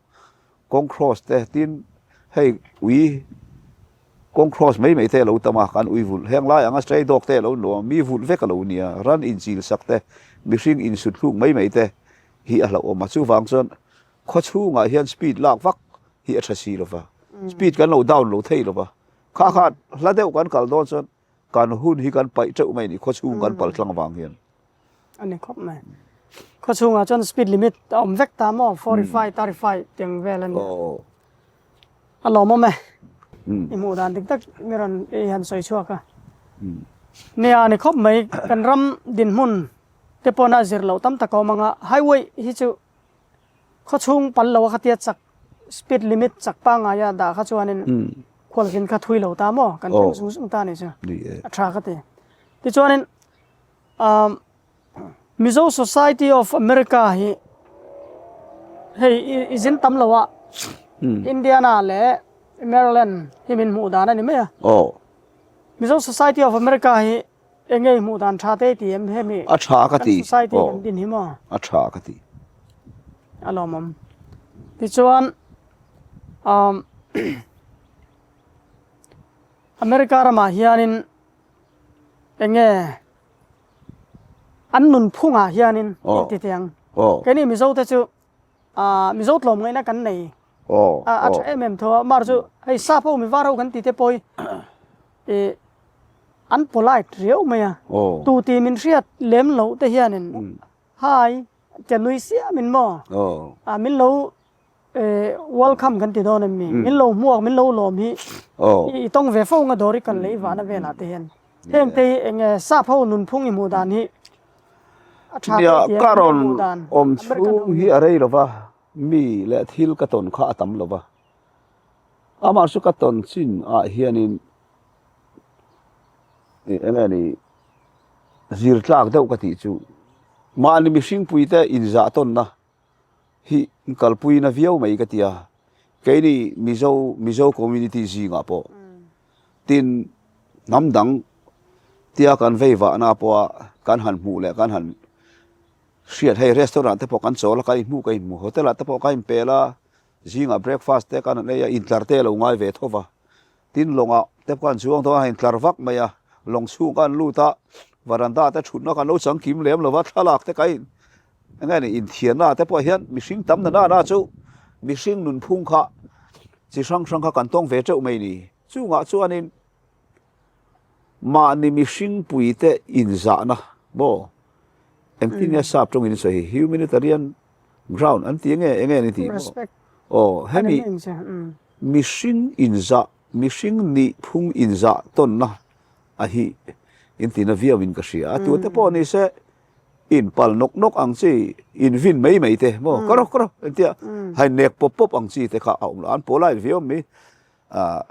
kawng cross te tin hei ui kawng cross mai mai te a lo tam a, kan ui vulh heng lai anga stray dog te a lo nuam a, mi vulh vek a lo nia, ran inchil sak te mihring insut hluk mai mai te hi a hlauhawm a, chuvang chuan khaw chhungah hian speed lak vak hi a tha si lo va, speed kan lo down lo thei lo va, kha kha hla deuh kan kal dawn chuan Kan hun hi kan paih teuh mai a ni, khawchhung kan pal tlang avang hian. A ni khawp mai. Khawchhungah chuan speed limit a awm vek ta maw, 45, 35 tiang vel a ni. A lawmawm e. I hmuh dan dik tak mi rawn i han sawi chhuak a. Nia a ni khawp mai, kan ram dinhmun te pawhna a zir loh tam tak a awm ang a, highway hi chu Khawchhung pal lo a khatia chak speed limit chak pangngai a dah kha chuanin khualzin kha thui lo ta maw kan thleng zung zung ta ni chu a tha ka ti. Tichuanin Mizo Society of America hi hei i zin tam lo a Indiana leh Maryland hi min hmuh dan a ni mai a. Mizo Society of America hi Eng nge i hmuh dan tha te ti em hemi A tha ka kan ti. society Aw. kan din hi maw? A tha ka ti. A lawmawm. Tichuan um America ramah hianin eng nge an nunphungah hianin Aw. inti teh ang. Aw. Keini Mizo te chu Aaa Mizo tlawm ngaihna kan nei a a tha em em tho a, mar chu hei sap ho mi var ho kan ti te pawh hi ih an polite riau mai a, tu ti min hriat lem loh te hianin hi tia nui siam in maw ah min lo ih welcome kan ti dawn em mi, min lo hmuak min lo lawm hi i tawng ve fo ang a dawr i kal leh i vahna velah te hian heng te hi eng nge sap ho nunphung i hmuh dan hi Nia, ka rawn awm chhung hi a rei lo va, mi leh thil ka tawn kha a tam lo va. Amah chu ka tawn chin ah hianin eng nge ni zir tlak deuh ka tih chu mahni mihringpui te inzah tawnna hi kalpui na viau mai ka ti a, keini Mizo Mizo community zingah pawh tin hnam dang tia kan vei vahna pawha kan han hmuh leh kan han hriat hei restaurant te pawh kan chawl a kan inhmuh kan inhmuh hotel ah te pawh kan inpel a zingah breakfast te kan han ei a intlar te a lo ngai ve tho va. Tin lawngah te pawh an chuang dawn a, intlar vak mai a, lawng chhung kha an lut a, varanda te thutna kha an lo chang kim lem lo va, thlalak te ka in eng nge ni inthianna te pawh hian mihring tam na nana chu mihring nunphung kha chi hrang hrang kha kan tawng ve teuh mai ni. Chungah chuanin mahni mihring puite inzahna maw? Engtin nge sap tawngin sawi hi humanitarian ground an ti nge enge ni tih maw? Aw hemi mihring inzah mihring nih phung inzah tawnna a hi in tina viau in ka hria a tute pawh ni se in pal nawk nawk ang chi in vin mai mai te maw ka rawk ka rawk entia hai nek pawp pawp ang chi te kha a awm lo an pawl a in viau mai ah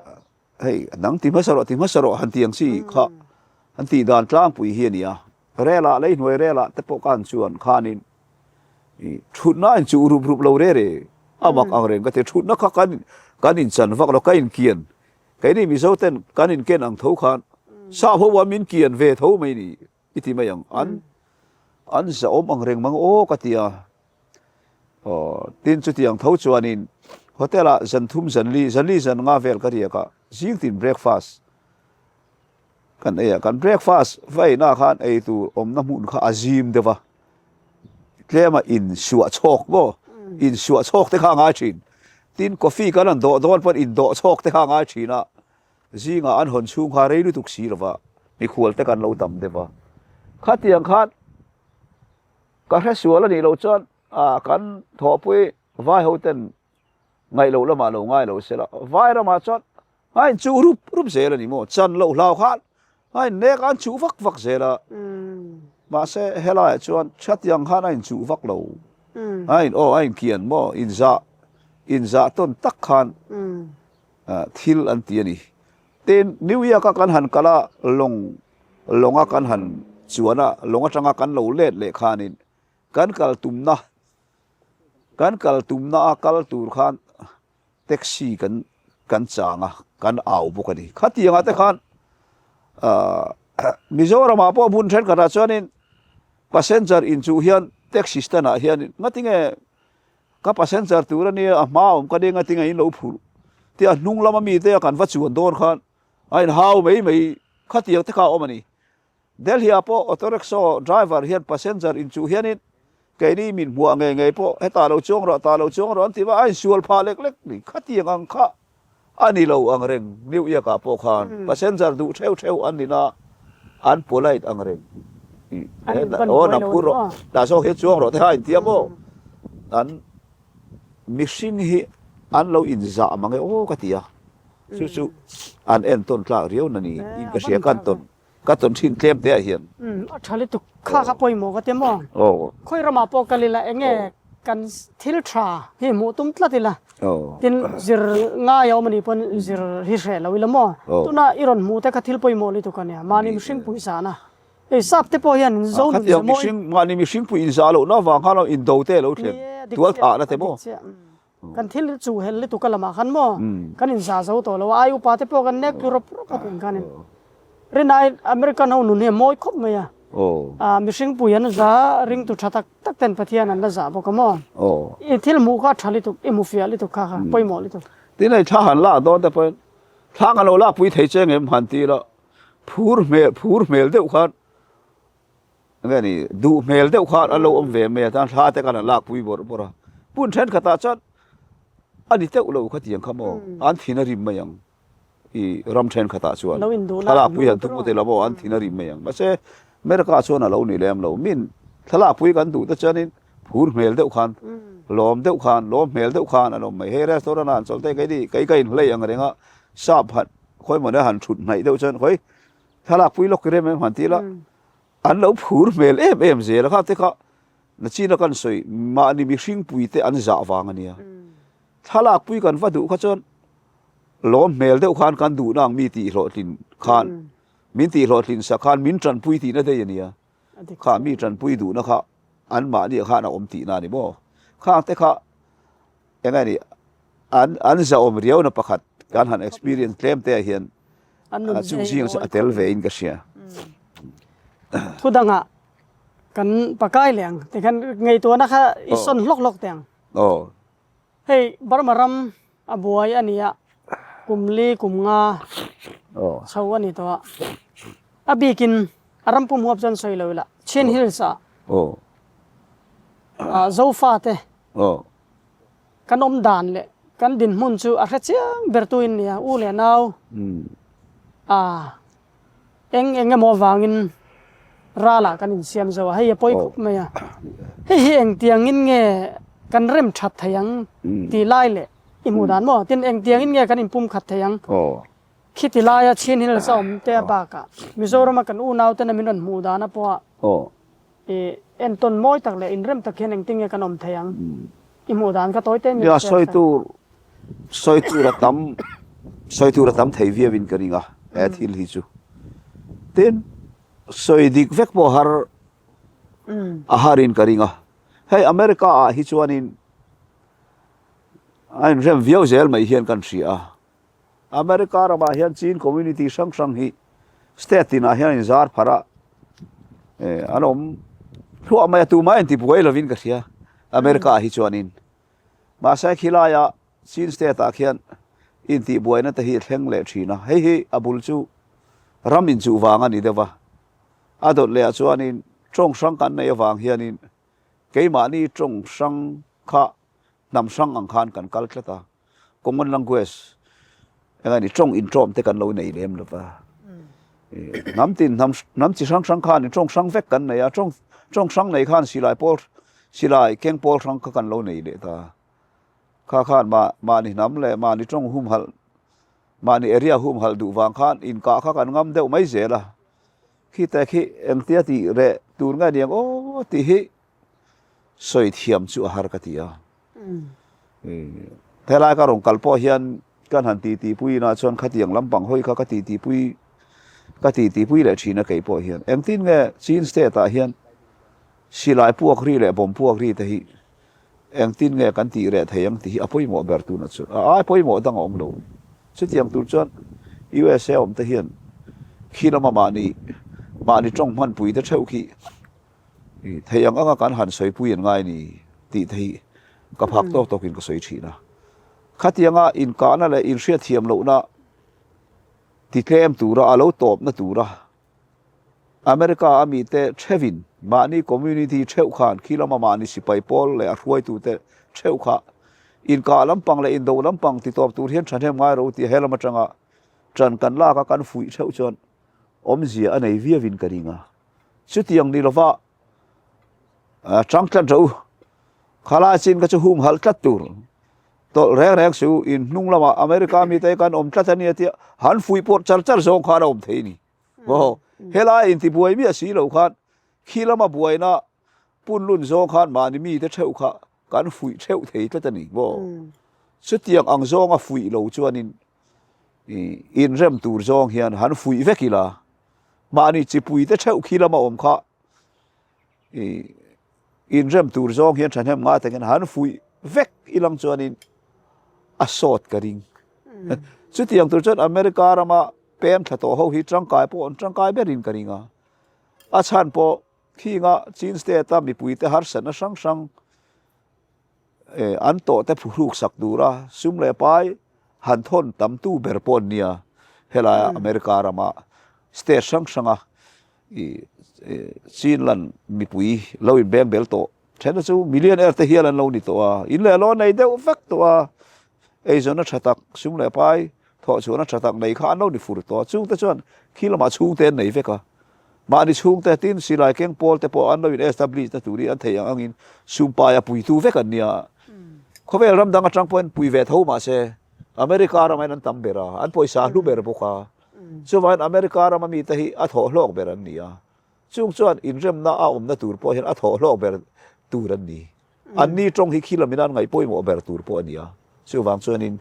hei nang ti hmasa rawh ti hmasa rawh han ti ang chi kha an tih dan tlangpui hi a ni a Relah leihnuai relah te pawh khan chuan khanin i thutna a inchuh rup rup lo re re a mak ang reng ka ti thutna kha kan kan inchan vak lo ka inkian keini Mizo ten kan inken ang tho khan sap ho a min kian ve tho mai ni i ti mai ang an an zahawm ang reng mang aw ka ti a aw tin chutiang tho chuanin hotel ah zan thum zan li zan li zan nga vel ka riak a zing tin breakfast Kan ei a, kan breakfast va eina khan ei tur awmna hmun kha a zim deuh a, tlema insuah chhawk maw, insuah chhawk te kha a ngai thin. Tin, coffee kan han dawh dawn pawn indawh chhawk te kha a ngai thin a, zingah an hawn chhung kha rei lutuk si lo va, mikhual te kan lo tam deuh a. Khatiang khan ka hresual a nih loh chuan kan thawhpui vai ho ten ngaih loh lamah lo ngai lo sela, vai ramah chuan A inchuh rup rup zel a ni maw? Chan loh hlau khan a innek a, an chuh vak vak zel a. Mahse helaiah chuan chhatiang khan a inchuh vak lo. A in aw a inkian maw? Inzah inzah tawn tak khan thil an ti a ni. Tin, New York a kan han kal a, lawng lawnga kan han chuan a, lawng atanga kan lo let leh khanin kan kal tumna kan kal tumna a kal tur khan Taxi kan kan chang a, kan au bawk a ni. Khatiangah te khan ahh Mizoramah pawh hmun thenkhatah chuanin passenger inchuh hian taxi stand ah hianin ngatinge ka passenger tur a nia a hma awm ka nia ngatinge in lo phurh tia hnung lama mite a kan va chuan dawn khan a inhau mai mai khatiang te kha a awm a ni. Delhi ah pawh auto rickshaw driver hian passenger inchuh hianin keini min hmuah ngei ngei pawh hetah lo chuang rawh tah lo chuang rawh an ti va, a insual phah lek lek ni. Khatiang ang kha a ni lo ang reng New York ah pawh khan passenger duh theuh theuh an nina an polite ang reng. Aw nang phur rawh tah zawk hian chuang rawh te kha a intia maw? An mihring hi an lo inzah mang e aw ka ti a, chu chu an entawn tlak riau na ni in ka hria ka an tawn. Ka tawn thin tlem te ah hian. Umm a tha lutuk kha kha pawimawh ka ti maw? Aw. Khawi ramah pawh kal ila enge kan thil tha hi hmuh tum tlat ila tin zir ngai a awm anih pawn zir hi hreh lo ila maw? Tuna i rawn hmuh te kha thil pawimawh lutuk a nia mahni mihring pui zahna hei sap te pawh hian zo nun zah maw? Khatiang mahni mihring pui inzah lohna avang khan indo te a lo thlen tual thahna te maw? Kan thil chu hel lutuk a lamah khan maw kan inzah zo tawh lo a, ai upa te pawh kan nek tlu rawp rawp a tih khan in rinai American ho nun hi a mawi khawp mai a, mihring pui an za ringtu tha tak tak ten Pathian an la zah bawk a maw, i thil hmuh kha a tha lutuk, i hmu fiah lutuk kha kha pawimawh lutuk. Tin hei thla han lak dawn te pawhin thla kan lo lakpui thei che ngem han ti ila phur hmel phur hmel deuh khan Nge ni, duh hmel deuh khan an lo awm ve mai a, chuan thla te khan an lakpui bawrh bawrh a. Hmun thenkhatah chuan a ni teuh lo khatiang kha maw, an thin a rim mai ang i ram thenkhatah chuan thlalakpui han tum ute la maw an thin a rim mai ang. Mahse, America chuan a lo ni lem lo, min thlalakpui kan duh te chuanin phur hmel deuh khan, lawm deuh khan, lawm hmel deuh khan an awm mai. Hei restaurant ah an chawlh te keini kei ka inhlei ang reng a, sap han khawi mawni han thut hnaih deuh chuan khawi thlalakpui lawk i rem em han ti la. An lo phur hmel em em zel a, kha te kha nachina kan sawi mahni mihring pui te an zah vang a nia. Thlalak pui kan va duh kha chuan lawm hmel deuh khan kan duhna ang mi tih hlawhtlin khan min tih hlawhtlin sak khan min tanpui tihna daih a nia. Kha mi tanpui duhna kha an mahni ah khan a awm tihna a ni maw. Khang te kha eng nge ni an an zahawm riauna pakhat kan han experience tlem te ah hian chung zing chu a tel ve in ka hria. Thu dangah kan pakai leh ang tikhan ngaihtuahna kha i sawn hlawk hlawk teh ang. Hei Burma ram a buai a nia kum li kum nga chho a ni tawh a, a bikin a ram pum huap chuan sawi lo ila Chin Hills ah Zofa te Kan awm dan leh kan dinhmun chu a hre chiang ber tu in nia, u leh nau a eng eng emaw avangin Ralah kan insiam zo a, hei a pawi khawp mai a. Hei hi engtiangin nge kan rem that thei ang tih lai leh i hmuh dan maw? Tin, engtiangin nge kan inpum khat thei ang? Khiti laia Chin Hills a awm te bakah Mizorama kan unautena min rawn hmuh dana pawha i entawn mawi tak leh inrem tak hian engtin nge kan awm thei ang? I hmuh dan kha tawi te min Nia, sawi tur, sawi tur a tam, sawi tur a tam thei viauin ka ring a, he thil hi chu. Tin, Sawi dik vek pawh har a harin ka ring a. Hei America ah hi chuanin a inrem viau zel mai hian kan hria a. America ramah hian Chin community hrang hrang hi state tinah hian an inzar pharh a, an awm hluah mai a, tumah inti buai lovin ka hria America ah hi chuanin. Mahse khilaiah Chin state ah khian intihbuaina te hi a thleng leh thin a, hei hi a bul chu ram inchuh vang a ni deuh va, a dawt leh ah chuanin tawng hrang kan neih avang hianin keimahni tawng hrang kha hnam hrang ang khan kan kal tlat a, common language eng a ni tawng intawm te kan lo nei lem lo va, hnam tin hnam hnam chi hrang hrang khan tawng hrang vek kan nei a, tawng tawng hrang nei khan silai pawl silai keng pawl hrang kha kan lo nei leh ta. Kha khan mah mahni hnam leh mahni tawng humhalh, mahni area humhalh duh vang khan inkah kha kan ngam deuh mai zel a. Khite khi engtia tih reh tur nge niang aw tih hi sawi thiam chu a har ka ti a. Helai ka rawn kal pawh hian kan han titi pui inah chuan khatiang lampang hawi kha ka titi pui ka titi pui leh thin a kei pawh hian. Engtin nge Chin state ah hian silai puak ri leh bomb puak ri te hi Engtin nge kan tih reh thei ang tih hi a pawimawh ber tuna chu a ai pawimawh dang a awm lo. Chutiang tur chuan USA awm te hian khi lama mahni mahni tawng hmanpui te theuh khi thei ang anga kan han sawipui an ngai ni tih te hi ka phak tawk tawkin ka sawi thin a. Khatianga inkahna leh inhriatthiam lohna titlem tura a lo tawpna tura America a mite theuhin mahni community theuh khan khi lama mahni sipai pawl leh a hruaitute theuh kha inkah lampang leh indo lampang ti tawp tur hian thahnem ngai ro tih he lam atanga tan kan lak a kan fuih theuh chuan awmzia a nei viauin ka ring a. Chutiang ni lova tang tlat rawh u, khalai chin kha chu humhalh tlat tur tawlh reng reng suh u, in hnung lamah America mite kan awm tlat a nia tia han fuih pawh char char zawng khan a awm thei a ni. Aw, helai intibuai miah si lo khan khi lama buaina punlun zawng khan mahni mite theuh kha kan fuih theuh thei tlat a ni maw? Chutiang ang zawnga fuih lo chuanin inrem tur zawng hian han fuih vek ila, mahni chipuite theuh khi lama awm kha inrem tur zawng hian thahnem ngai takin han fuih vek ilang chuanin a sawt ka ring. Chutiang tur chuan America rama Pem thla tawh ho hi tangkai pawh an tangkai berin ka ring a, a chhan pawh khinga Chin state a mipuite harsatna hrang hrang an tawh te phuhruk sak tura sum leh pai han thawn tam tu ber pawh an nia, helaia America rama state hrang hranga Chin lan mipui lo inbeng bel tawh Thena chu millionaire te hial an lo ni tawh a, in leh lo nei deuh vek tawh a, eizawnna tha tak, sum leh pai thawh chhuahna tha tak nei kha an lo ni fur tawh a, chungte chuan khi lamah chhungte an nei vek a, mahni chhungte tin silai keng pawl te pawh an lo in establish na tur hi an theih ang angin sum pai a puitu vek an nia. Khawvel ram dang atang pawhin pui ve tho mahse America ramah hian an tam ber a, an pawisa a hlu ber bawk a, chuvangin America rama mite hi a thawh hlawk ber an ni a. Chung chuan inremna a awmna tur pawh hian a thawh hlawk ber tur an ni. Anni tawng hi khi lamin an ngaih pawimawh ber tur pawh a ni a. Chuvang chuanin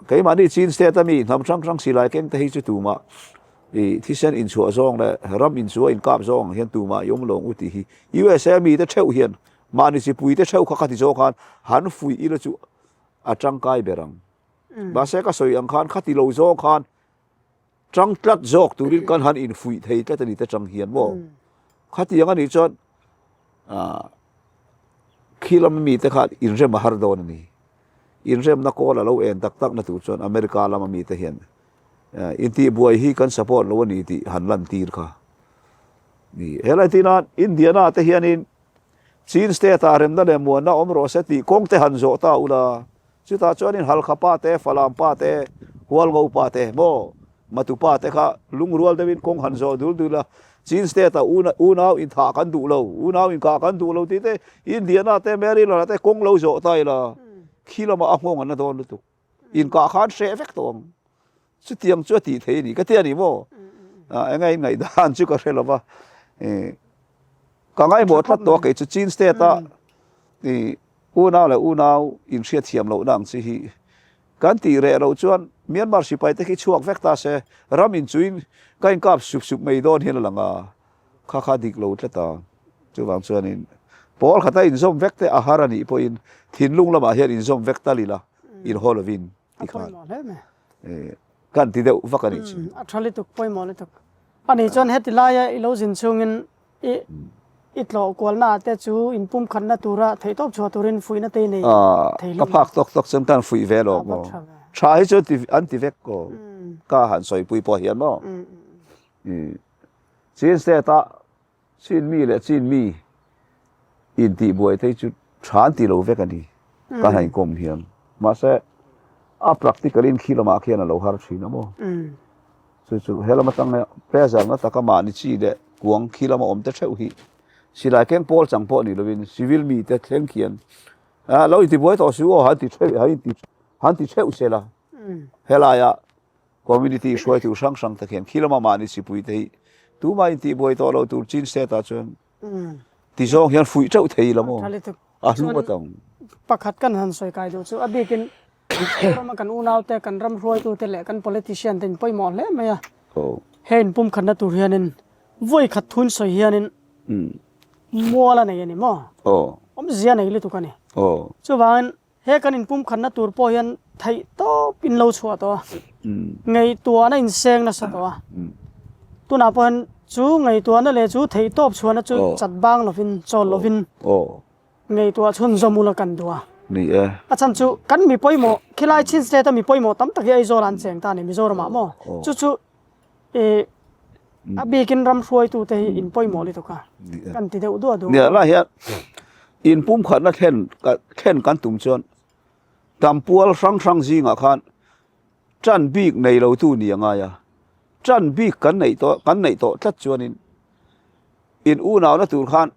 keimahni Chin state a mi hnam hrang hrang silai keng te hi chu tumah i thisen inchhuah zawng leh ram inchhuah inkap zawng ang hian tumah i awm lo ang u tih hi USA mite theuh hian mahni chipui te theuh kha khati zawng khan han fuih ila chu a tangkai ber ang. Mahse ka sawi ang khan khati lo zawng khan Tang tlat zawk turin kan han infuih thei tlat a ni te tang hian maw? Khatiang a nih chuan khi lama mite khan inrem a har dawn a ni. Inremna kawl a lo en tak tak na tur chuan America lama mite hian intihbuai hi kan support lo a ni tih han lantir kha ni. Helai tina Indiana te hianin Chin state ah remna leh muanna awm rawh se tih kawng te han zawh ta ula, Chutah chuanin Halkha pa te, Falam pa te, Hualngo pa te maw? Matupa te kha lungrual deuhin kawng han zawh dul dul a, Chin state ah unau inthah kan duh lo, unau inkah kan duh lo tih te Indiana te Maryland ah te kawng lo zawh ta ila khi lamah a nghawng an la dawn lutuk. Inkah khan hreh vek tawh ang. Chutiang chu a tih thei a ni ka ti a ni maw? Eng a inngaihdan chu ka hre lo va, ka ngaihmawh tlat tawh a kei chu Chin state ah unau leh unau inhriatthiam lohna ang chi hi Kan tih reh loh chuan Myanmar sipai te khi chhuak vek ta se, ram inchuin ka inkap sup sup mai dawn hian a lang a, kha kha dik lo tlat a. Chuvang chuanin pawl khata inzawm vek te a har a nih pawhin thinlung lamah hian inzawm vek tal ila inhaw lovin ti khan kan ti deuh vak a nih chu. A tha lutuk, pawimawh lutuk. A nih chuan heti laia i lo zin chungin I i tlawh kualna ah te chu in pumkhatna tura theihtawp chhuah turin fuihna te i nei thei hlawm. Ka phak tawk tawk chuan kan fuih ve lo maw? Tha hi chu an ti vek ko. Ka han sawipui pawh hian maw? Chin state ah Chin mi leh Chin mi intihbuai te hi chu tha an ti lo vek a ni. Ka han inkawm hian. Mahse a practical in khi lamah khian a lo har thin a maw? Chu chu he lam atang hian pressure na taka mahni chi leh kuang khi lama awm te theuh hi silai keng pawl chang pawh ni lovin civil mi te thleng khian ah lo intibuai tawh suh aw han ti theuh han inti han ti theuh se la helaia community hruaitu hrang hrang te khian khi lama mahni chipui te hi tumah intihbuai tawh lo tur chin state ah chuan Ti zawng hian fuih teuh thei la maw? A hlu ngawt ang. Pakhat kan han sawi kai duh chu a bikin Mizoram a kan unaute, kan ram hruaitute leh kan politician te in pawimawh hle mai a. He inpumkhatna tur hianin vawi khat thun sawi hianin mual a nei a ni maw? Awmzia nei lutuk a ni. Chuvangin He kan inpumkhatna tur pawh hian theih tawp in lo chhuah tawh a, ngaihtuahna inseng nasa tawh a. Tunah pawh hian chu ngaihtuahna leh chu theih tawp chhuahna chu chat bang lovin, chawl lovin ngaihtuah chhunzawm ula kan duh a. A chhan chu kan mi pawimawh, khilai Chin State a mi pawimawh tam tak hi Aizawl ah an cheng ta a ni, Mizoram ah maw? Chu chu I a bikin ram hruaitute hi in pawimawh lutuk a, kan ti deuh duah duah. Nia lah hian in pumkhatna thlen thlen kan tum chuan tampual hrang hrang zingah khan tan bik nei lo tu ni a ngai a, tan bik kan neih tawh kan neih tawh tlat chuanin in unauna tur khan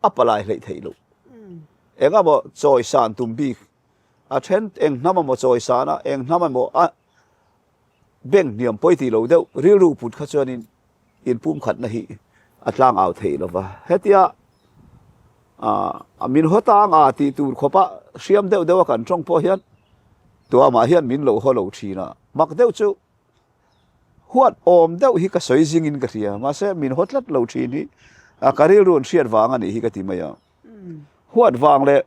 a palai hleih theih loh. Engemaw chawi san tum bik a then eng hnam emaw chawi san a, eng hnam emaw a Bank hniam pawi tih lo deuh rilru put kha chuanin inpumkhatna hi a tlang au theih lo va. Hetia a min haw tang a tih tur khawpa hriam deuh deuh a kan tawng pawh hian tuamah hian min lo haw lo thin a. Mak deuh chu huat awm deuh hi ka sawi zingin ka hria mahse min haw tlat lo thin hi ka rilru an hriat vang a nih hi ka ti mai a. Huat vang leh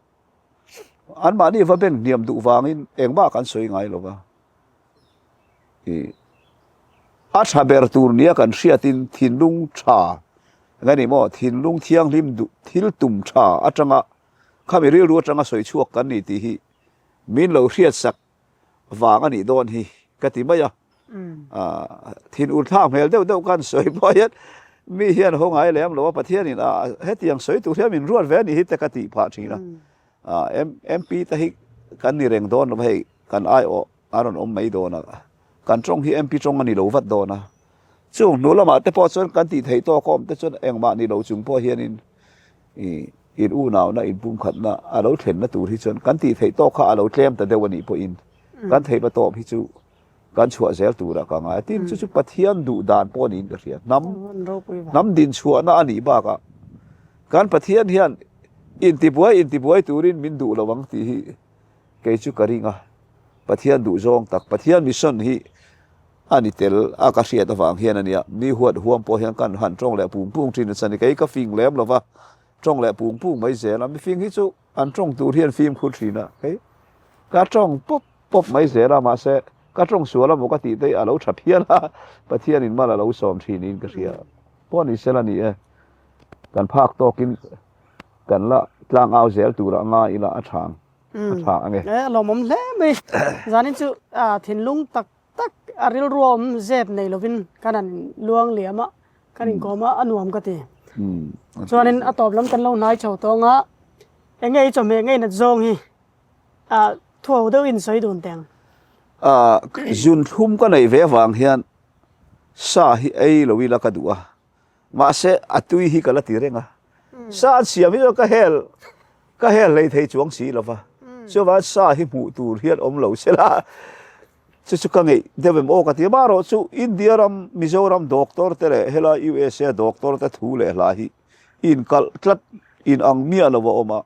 Anmahni va bank hniam duh vangin engmah kan sawi ngai lo va. A tha ber tur nia kan hriatin thinlung tha eng a ni maw, thinlung thianghlim duh thil tum tha atanga khami rilru atanga sawi chhuak kan ni tih hi min lo hriatsak vang a nih dawn hi ka ti mai a. Thin ur thlak hmel deuh deuh khan sawi pawh hian mi hian haw ngai lem lo a, Pathianin a hetiang sawi tur hian min ruat ve a nih hi te ka tih phah thin a. MP te hi kan ni reng dawn lo hei kan aiawh a rawn awm mai dawn a, kan tawng hi MP tawng a ni lo vat dawn a. Chung hnu lamah te pawh chuan kan tih theih tawk a awm te chuan engmah ni lo chung pawh hianin I in unauna in pumkhatna a lo thlenna tur hi chuan kan tih theih tawk kha a lo tlem ta deuh a nih pawhin kan theihna tawp hi chu kan chhuah zel turah ka ngai a. Tin, chu chu Pathian duh dan pawh niin ka hria. Hnam hnam din chhuahna a nih bakah kan Pathian hian intibuai intibuai turin min duh lo ang tih hi kei chu ka ring a. Pathian duh zawng tak, Pathian mission hi A ni tel a ka hriat avang hian a nia, mi huat huam pawh hian kan han tawng leh pung pung thin a chhan i kei ka fing lem lo va, tawng leh pung pung mai zel a, mifing hi chu an tawng tur hian fimkhur thin a, kei ka tawng pawp pawp mai zel a, mahse ka tawng sual emaw ka tih te hi a lo tha phian a, Pathianin mal a lo sawm thin in ka hria pawh ni sela ni e, kan phak tawkin kan la tlang au zel turah nga ila a tha ang, a tha ang e. E a lawmawm hle mai, zanin chu thinlung tak Tak a rilru a awm zep nei lovin kan han luang liam a, kan inkawm a, a nuam ka ti. Chuanin a tawp lam kan lo hnai chho tawng a, eng nge i chawhmeh ngei nat zawng hi a thuau deuh in sawi dun teng. Ah zunthlum ka neih ve avang hian sa hi ei lo ila ka duh a, mahse a tui hi ka la ti reng a. Sa an siam hi chuan ka hel ka hel hlei thei chuang si lo va, chuvangin sa hi hmuh tur hian awm lo sela chu chu ka ngeih deuh em aw ka ti a. Amaherawhchu India ram Mizoram doctor te leh helai USA doctor te thu leh hla hi inkalh tlat inang miah lo a awm a.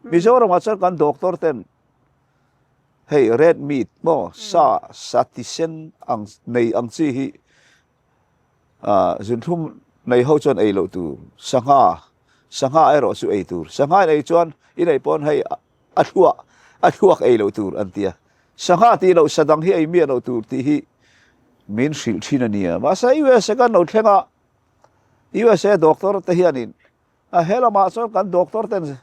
Mizoramah chuan kan doctor ten Hei red meat maw sa sa ti sen ang nei ang chi hi ah zunthlum nei ho chuan ei loh tur sangha sangha erawh chu ei tur sangha in ei chuan in ei pawn hei a thluah a thluak ei loh tur an tia sangha tih loh sa dang hi ei miah loh tur tih hi min hrilh thin a nia mahse USA kan lo thleng a USA doctor te hianin a he lamah chuan kan doctor ten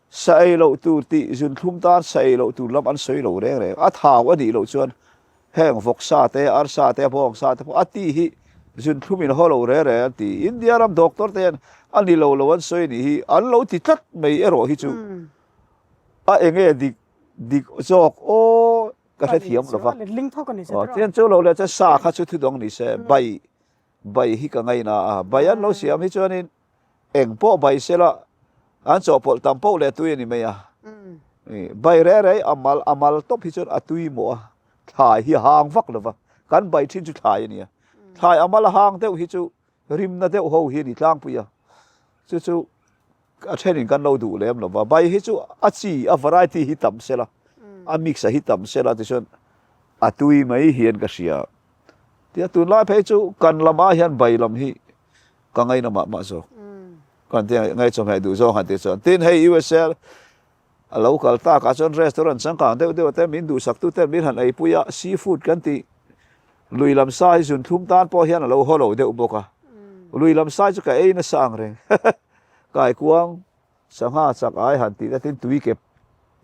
Sa ei loh tur tih zunthlum tan sa ei loh tur lam an sawi lo reng reng. A thau a nih loh chuan heng vawksa te, arsa te, bawngsa te pawh a ti hi zunthlum in haw lo reng reng an ti. India ram doctor te hian a ni lo lo an sawi nih hi an lo ti tlat mai erawh hi chu a enge dik dik zawk aw ka hrethiam lo va. Tian chu lo leh chuan sa kha chu thudawng ni se bai bai hi ka ngaina a, bai an lo siam hi chuanin Eng pawh bai sela an chawhpawlh tam poh leh tui a ni mai a. Bai reh reh a mal a mal tawp hi chuan a tui mawh a, thlai hi a hang vak lo va, kan bai thin chu thlai a ni a. Thlai a mal a hang deuh hi chu rimna deuh ho hi a ni tlangpui a, chu chu a thenin kan lo duh lem lo va. Bai hi chu a chi a variety hi tam sela, a mix a hi tam sela tichuan a tui mai hian ka hria. Tia tunlai phei chu kan lamah hian bai lam hi ka ngaina mah mah zawk. Kan ti ngai chawhmeh duh zawk han tih chuan. Tin hei USA a lo kal tak ah chuan restaurant changkang deuh deuh te min duhsak tu ten min han ei pui a, seafood kan tih lui lam sai zunthlum tan pawh hian a lo haw lo deuh bawk a. Lui lam sai chu ka ei nasa ang reng. Kaikuang sangha chak ai han tih te tin tui kep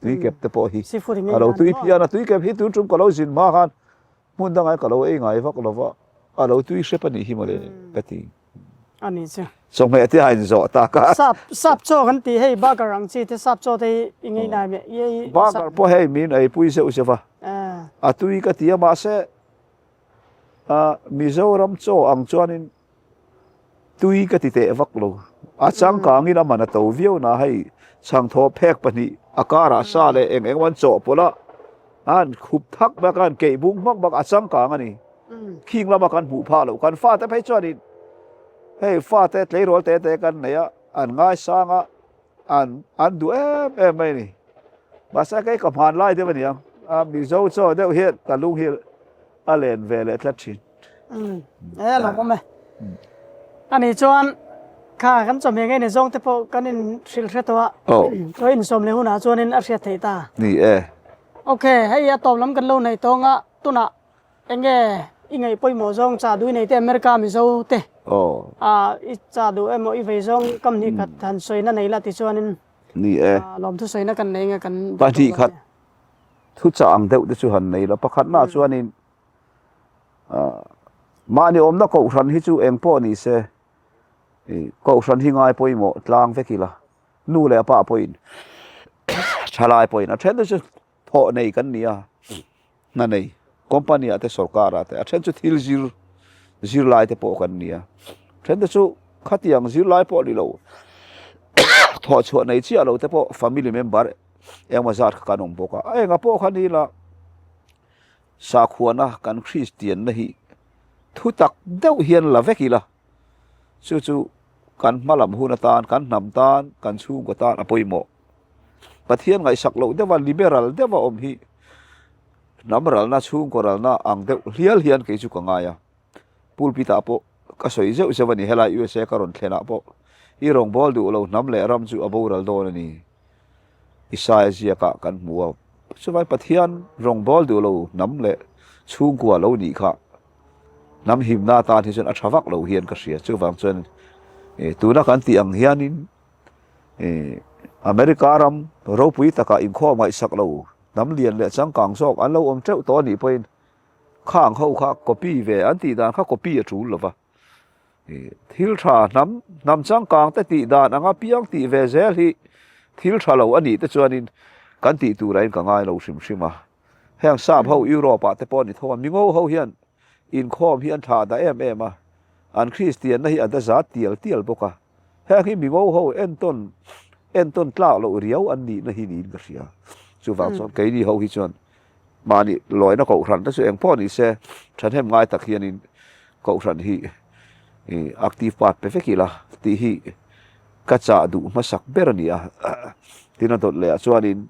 tui kep te pawh hi a lo tui phian a, tui kep hi tun tum ka lo zin hma khan Hmun dangah ka lo ei ngai vak lo va, a lo tui hrep a nih hi mawle ka ti. A ni chu. Chawhmeh te a inzawh tak a. Sap, sap chaw kan tih hei burger ang chi te sap chaw te hi i ngei nai meh i ei. Burger pawh hei min ei pui zeuh zeuh va. A tui ka ti a mahse Mizoram chaw ang chuanin Tui ka ti teh vak lo. A changkangin a man a to viau na hei chhangthaw phek pahnih a karah sa leh eng eng an chawhpawlh a, an khup thak bak a, an keih bung hmak bak a changkang a ni. Khing lama kan hmuh phah loh. Kan fate phei chuanin hei fate tleirawl te te kan nei a, an ngaisang a, An an duh em em mai a ni. Mahse kei ka hman lai deuh a ni ang. A Mizo chaw deuh hian ka lung hi a len ve leh tlat thin. Umm e a lawmawm e. A nih chuan kha kan chawhmeh ngei ni zawng te pawh kan in hrilh hre tawh a. Chaw insawm leh hunah chuanin a hriat theih ta. Ni e. Ok hei a tawp lam kan lo neih tawng a tunah Enge i ngaih pawimawh zawng cha duh i nei te America Mizo te a i cha duh emaw i vei zawng kam hnih khat han sawina nei la ti chuanin Ni e. Lawmthu sawina kan nei nge kan duh tawh Pahnih khat thu chah ang deuh te chu han nei la pakhatnaah chuanin mahni awmna kohhran hi chu eng pawh ni se kohhran hi ngai pawimawh tlang vek ila nu leh pa pawhin thalai pawhin a then te chu thawh nei kan ni a, hna nei company ah te sorkar ah te a then chu thil zir zirlai te pawh kan ni a, then te chu khatiang zirlai pawh ni lo thawh chhuah nei chiah lo te pawh family member engemaw zat kha kan awm bawk a, a enga pawh kha ni ila sakhuana kan Kristian na hi thu tak deuh hian la vek ila chu chu kan hma lam hun atan kan hnam tan kan chhungkaw tan a pawimawh. Pathian ngaihsak loh deuha liberal deuha awm hi hnam ralna chhungkaw ralna ang deuh hlial hian kei chu ka ngai a. Pulpit ah pawh ka sawi zeuh zeuh a ni helai USA ka rawn thlen ah pawh i rawngbâwl duh lo hnam leh ram chu a boral dawn a ni. Isaia ziak ah kan hmu a chuvai Pathian rawngbâwl duh lo hnam leh chhungkua lo nih kha hnam himna atan hi chuan a tha vak lo hian ka hria chuvang chuan tuna kan tih ang hianin America ram ropui takah inkhawm ngaihsak lo hnam lian leh changkang zawk an lo awm teuh tawh a nih pawhin khang ho kha copy ve an tih dan kha copy a tul lova. Thil tha hnam hnam changkang te tih dan anga piang tih ve zel hi thil tha lo a nih te chuanin kan tih turah in ka ngai lo hrim hrim a. Heng sap ho Europe ah te pawh a ni tho a, mingo ho hian inkhawm hi an thlah dah em em a, an Kristianna hi a da za tial tial bawk a. Heng hi mingo ho entawn entawn tlak loh riau an nihna hi niin ka hria. Chuvang chuan keini ho hi chuan mahni lawina kohhran te chu eng pawh ni se thahnem ngai tak hianin kohhran hi active part pe vek ila tih hi ka chah duh hmasak ber a ni a. Tin a dawt leh ah chuanin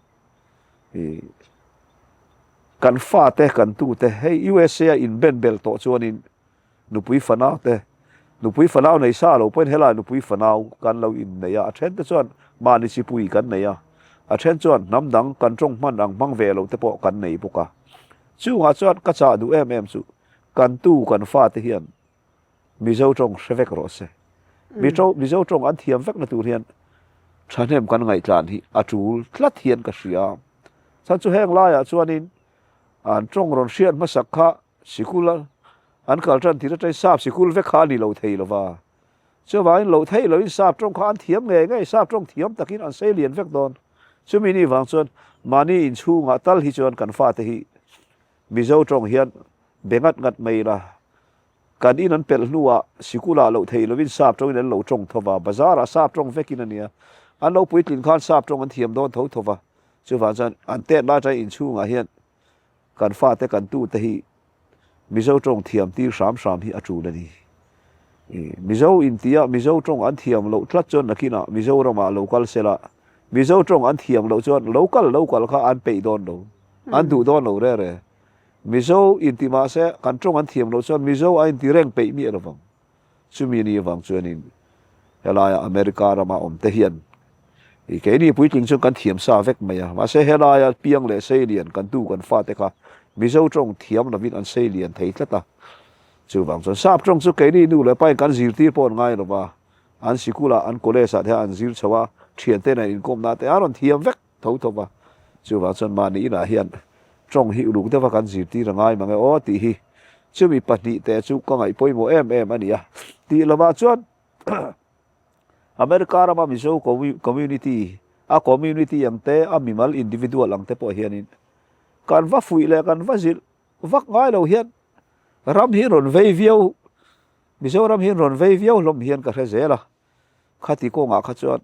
kan fate kan tute hei USA a inben bel tawh chuanin Nupui fanau te, nupui fanau nei sa lo pawhin helai nupui fanau kan lo innei a, a then te chuan mahni chipui kan nei a, a then chuan hnam dang kan tawng hman ang hmang ve lo te pawh kan nei bawk a. Chungah chuan ka chah duh em em chu kan tu kan fate hian Mizo tawng hre vek rawh se. Mizo tawng an thiam vekna tur hian thahnem kan ngaihtlan hi a tul tlat hian ka hria. Chhan chu heng laiah chuanin an tawng rawn hriat hmasak kha Sikul a an kal tan tir atangin sap sikul vek kha a ni lo thei lo va. Chuvangin loh theih lohin sap tawng kha an thiam ngei ngei, sap tawng thiam takin an sei lian vek dawn. Chumi ni vang chuan mahni inchhungah tal hi chuan kan fate hi Mizo tawng hian be ngat ngat mai ila. Kan in an pelh hnuah sikulah loh theih lohin sap tawngin an lo tawng tho va, bazarah sap tawng vekin a nia. An lo puitlin khan sap tawng an thiam dawn tho tho va. Chuvang chuan an tet lai atangin inchhungah hian Kan fate kan tute hi Mizo tawng thiam tir hram hram hi a tul a ni. Mizo intia Mizo tawng an thiam loh tlat chuan nakinah Mizoramah lo kal sela, Mizo tawng an thiam loh chuan lo kal lo kal kha an peih dawn lo, an duh dawn lo re re. Mizo inti mahse kan tawng an thiam loh chuan Mizo a inti reng peih miah lovang. Chumi ni avang chuanin helaia America rama awm te hian i keini puitling chuan kan thiam sa vek mai a, mahse helaia piang leh sei lian kan tu kan fate kha Mizo tawng thiam lovin an sei lian thei tlat a. Chuvang chuan sap tawng chu keini nu leh pain kan zirtir pawh an ngai lova, an sikulah an college ah te hian an zir chho a, thiante nen inkawmna te an rawn thiam vek. Tho tho va, chuvang chuan mahni inah hian tawng hi uluk deuha kan zirtir a ngai mang e aw tih hi chumi pahnihte chu ka ngaih pawimawh em em a ni a. Tih lovah chuan America rama Mizo community, a community ang te, a mimal individual ang te pawh hianin kan va fuih leh kan va zilh vak ngai lo hian ram hi rawn vei viau, Mizoram hi rawn vei viau hlawm hian ka hre zel a. Khati kawngah kha chuan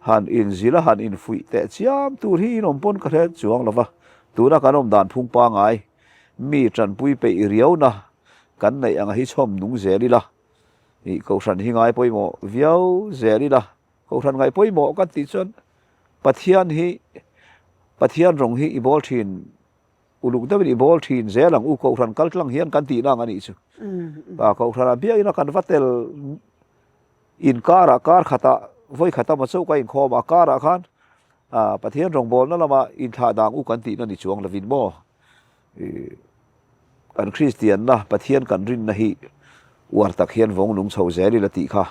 han inzil a, han infuih teh chiam tur hi inawm pawn ka hre chuang lo va, tuna kan awm dan phung pangai mi tanpui peih riauna kan neih anga hi chhawm nung zel ila, ih Kohhran hi ngai pawimawh viau zel ila, Kohhran ngaih pawimawh kan tih chuan Pathian hi Pathian rawng hi i bawl thin Uluk deuhin i bawl thin zel ang u, Kohhran kal tlang hian kan tihna ang a nih chu. Kohhranah biakina kan va tel inkarah kar khatah vawi khat emaw chauh ka inkhawm a, karah khan Pathian rawngbawlna lama inthlah dang u kan tihna ni chuang lovin maw kan Kristianna Pathian kan rinna hi uar tak hian vawng nung chho zel ila tih kha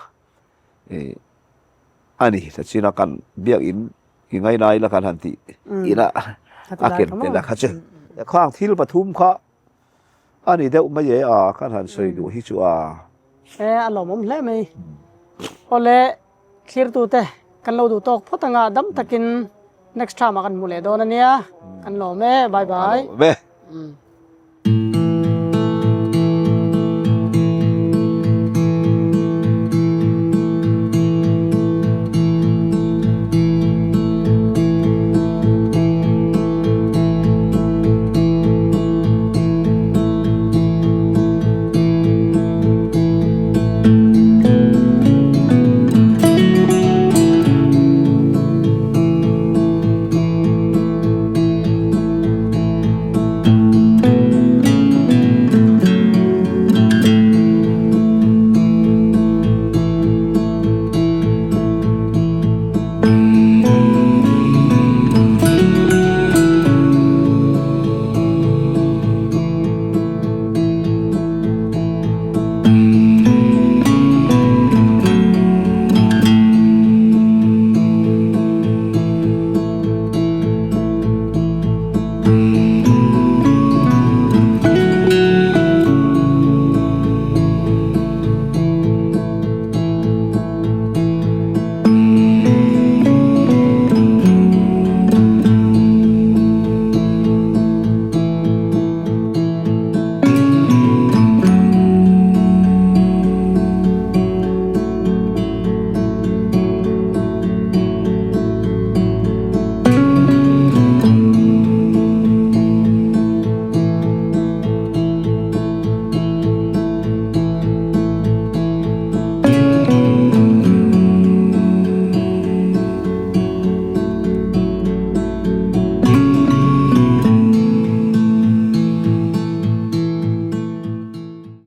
a ni ta china kan biakin i ngaina ila kan han tih ina a ken tel a kha chu khang thil pathum kha a ni deuh mai e a kan han sawi duh hi chu a e a lawmawm hle mai awle thlirtu te kan lo duh tawk phawt anga dam takin next time ah kan hmu leh dawn ania kan lawm e bye bye.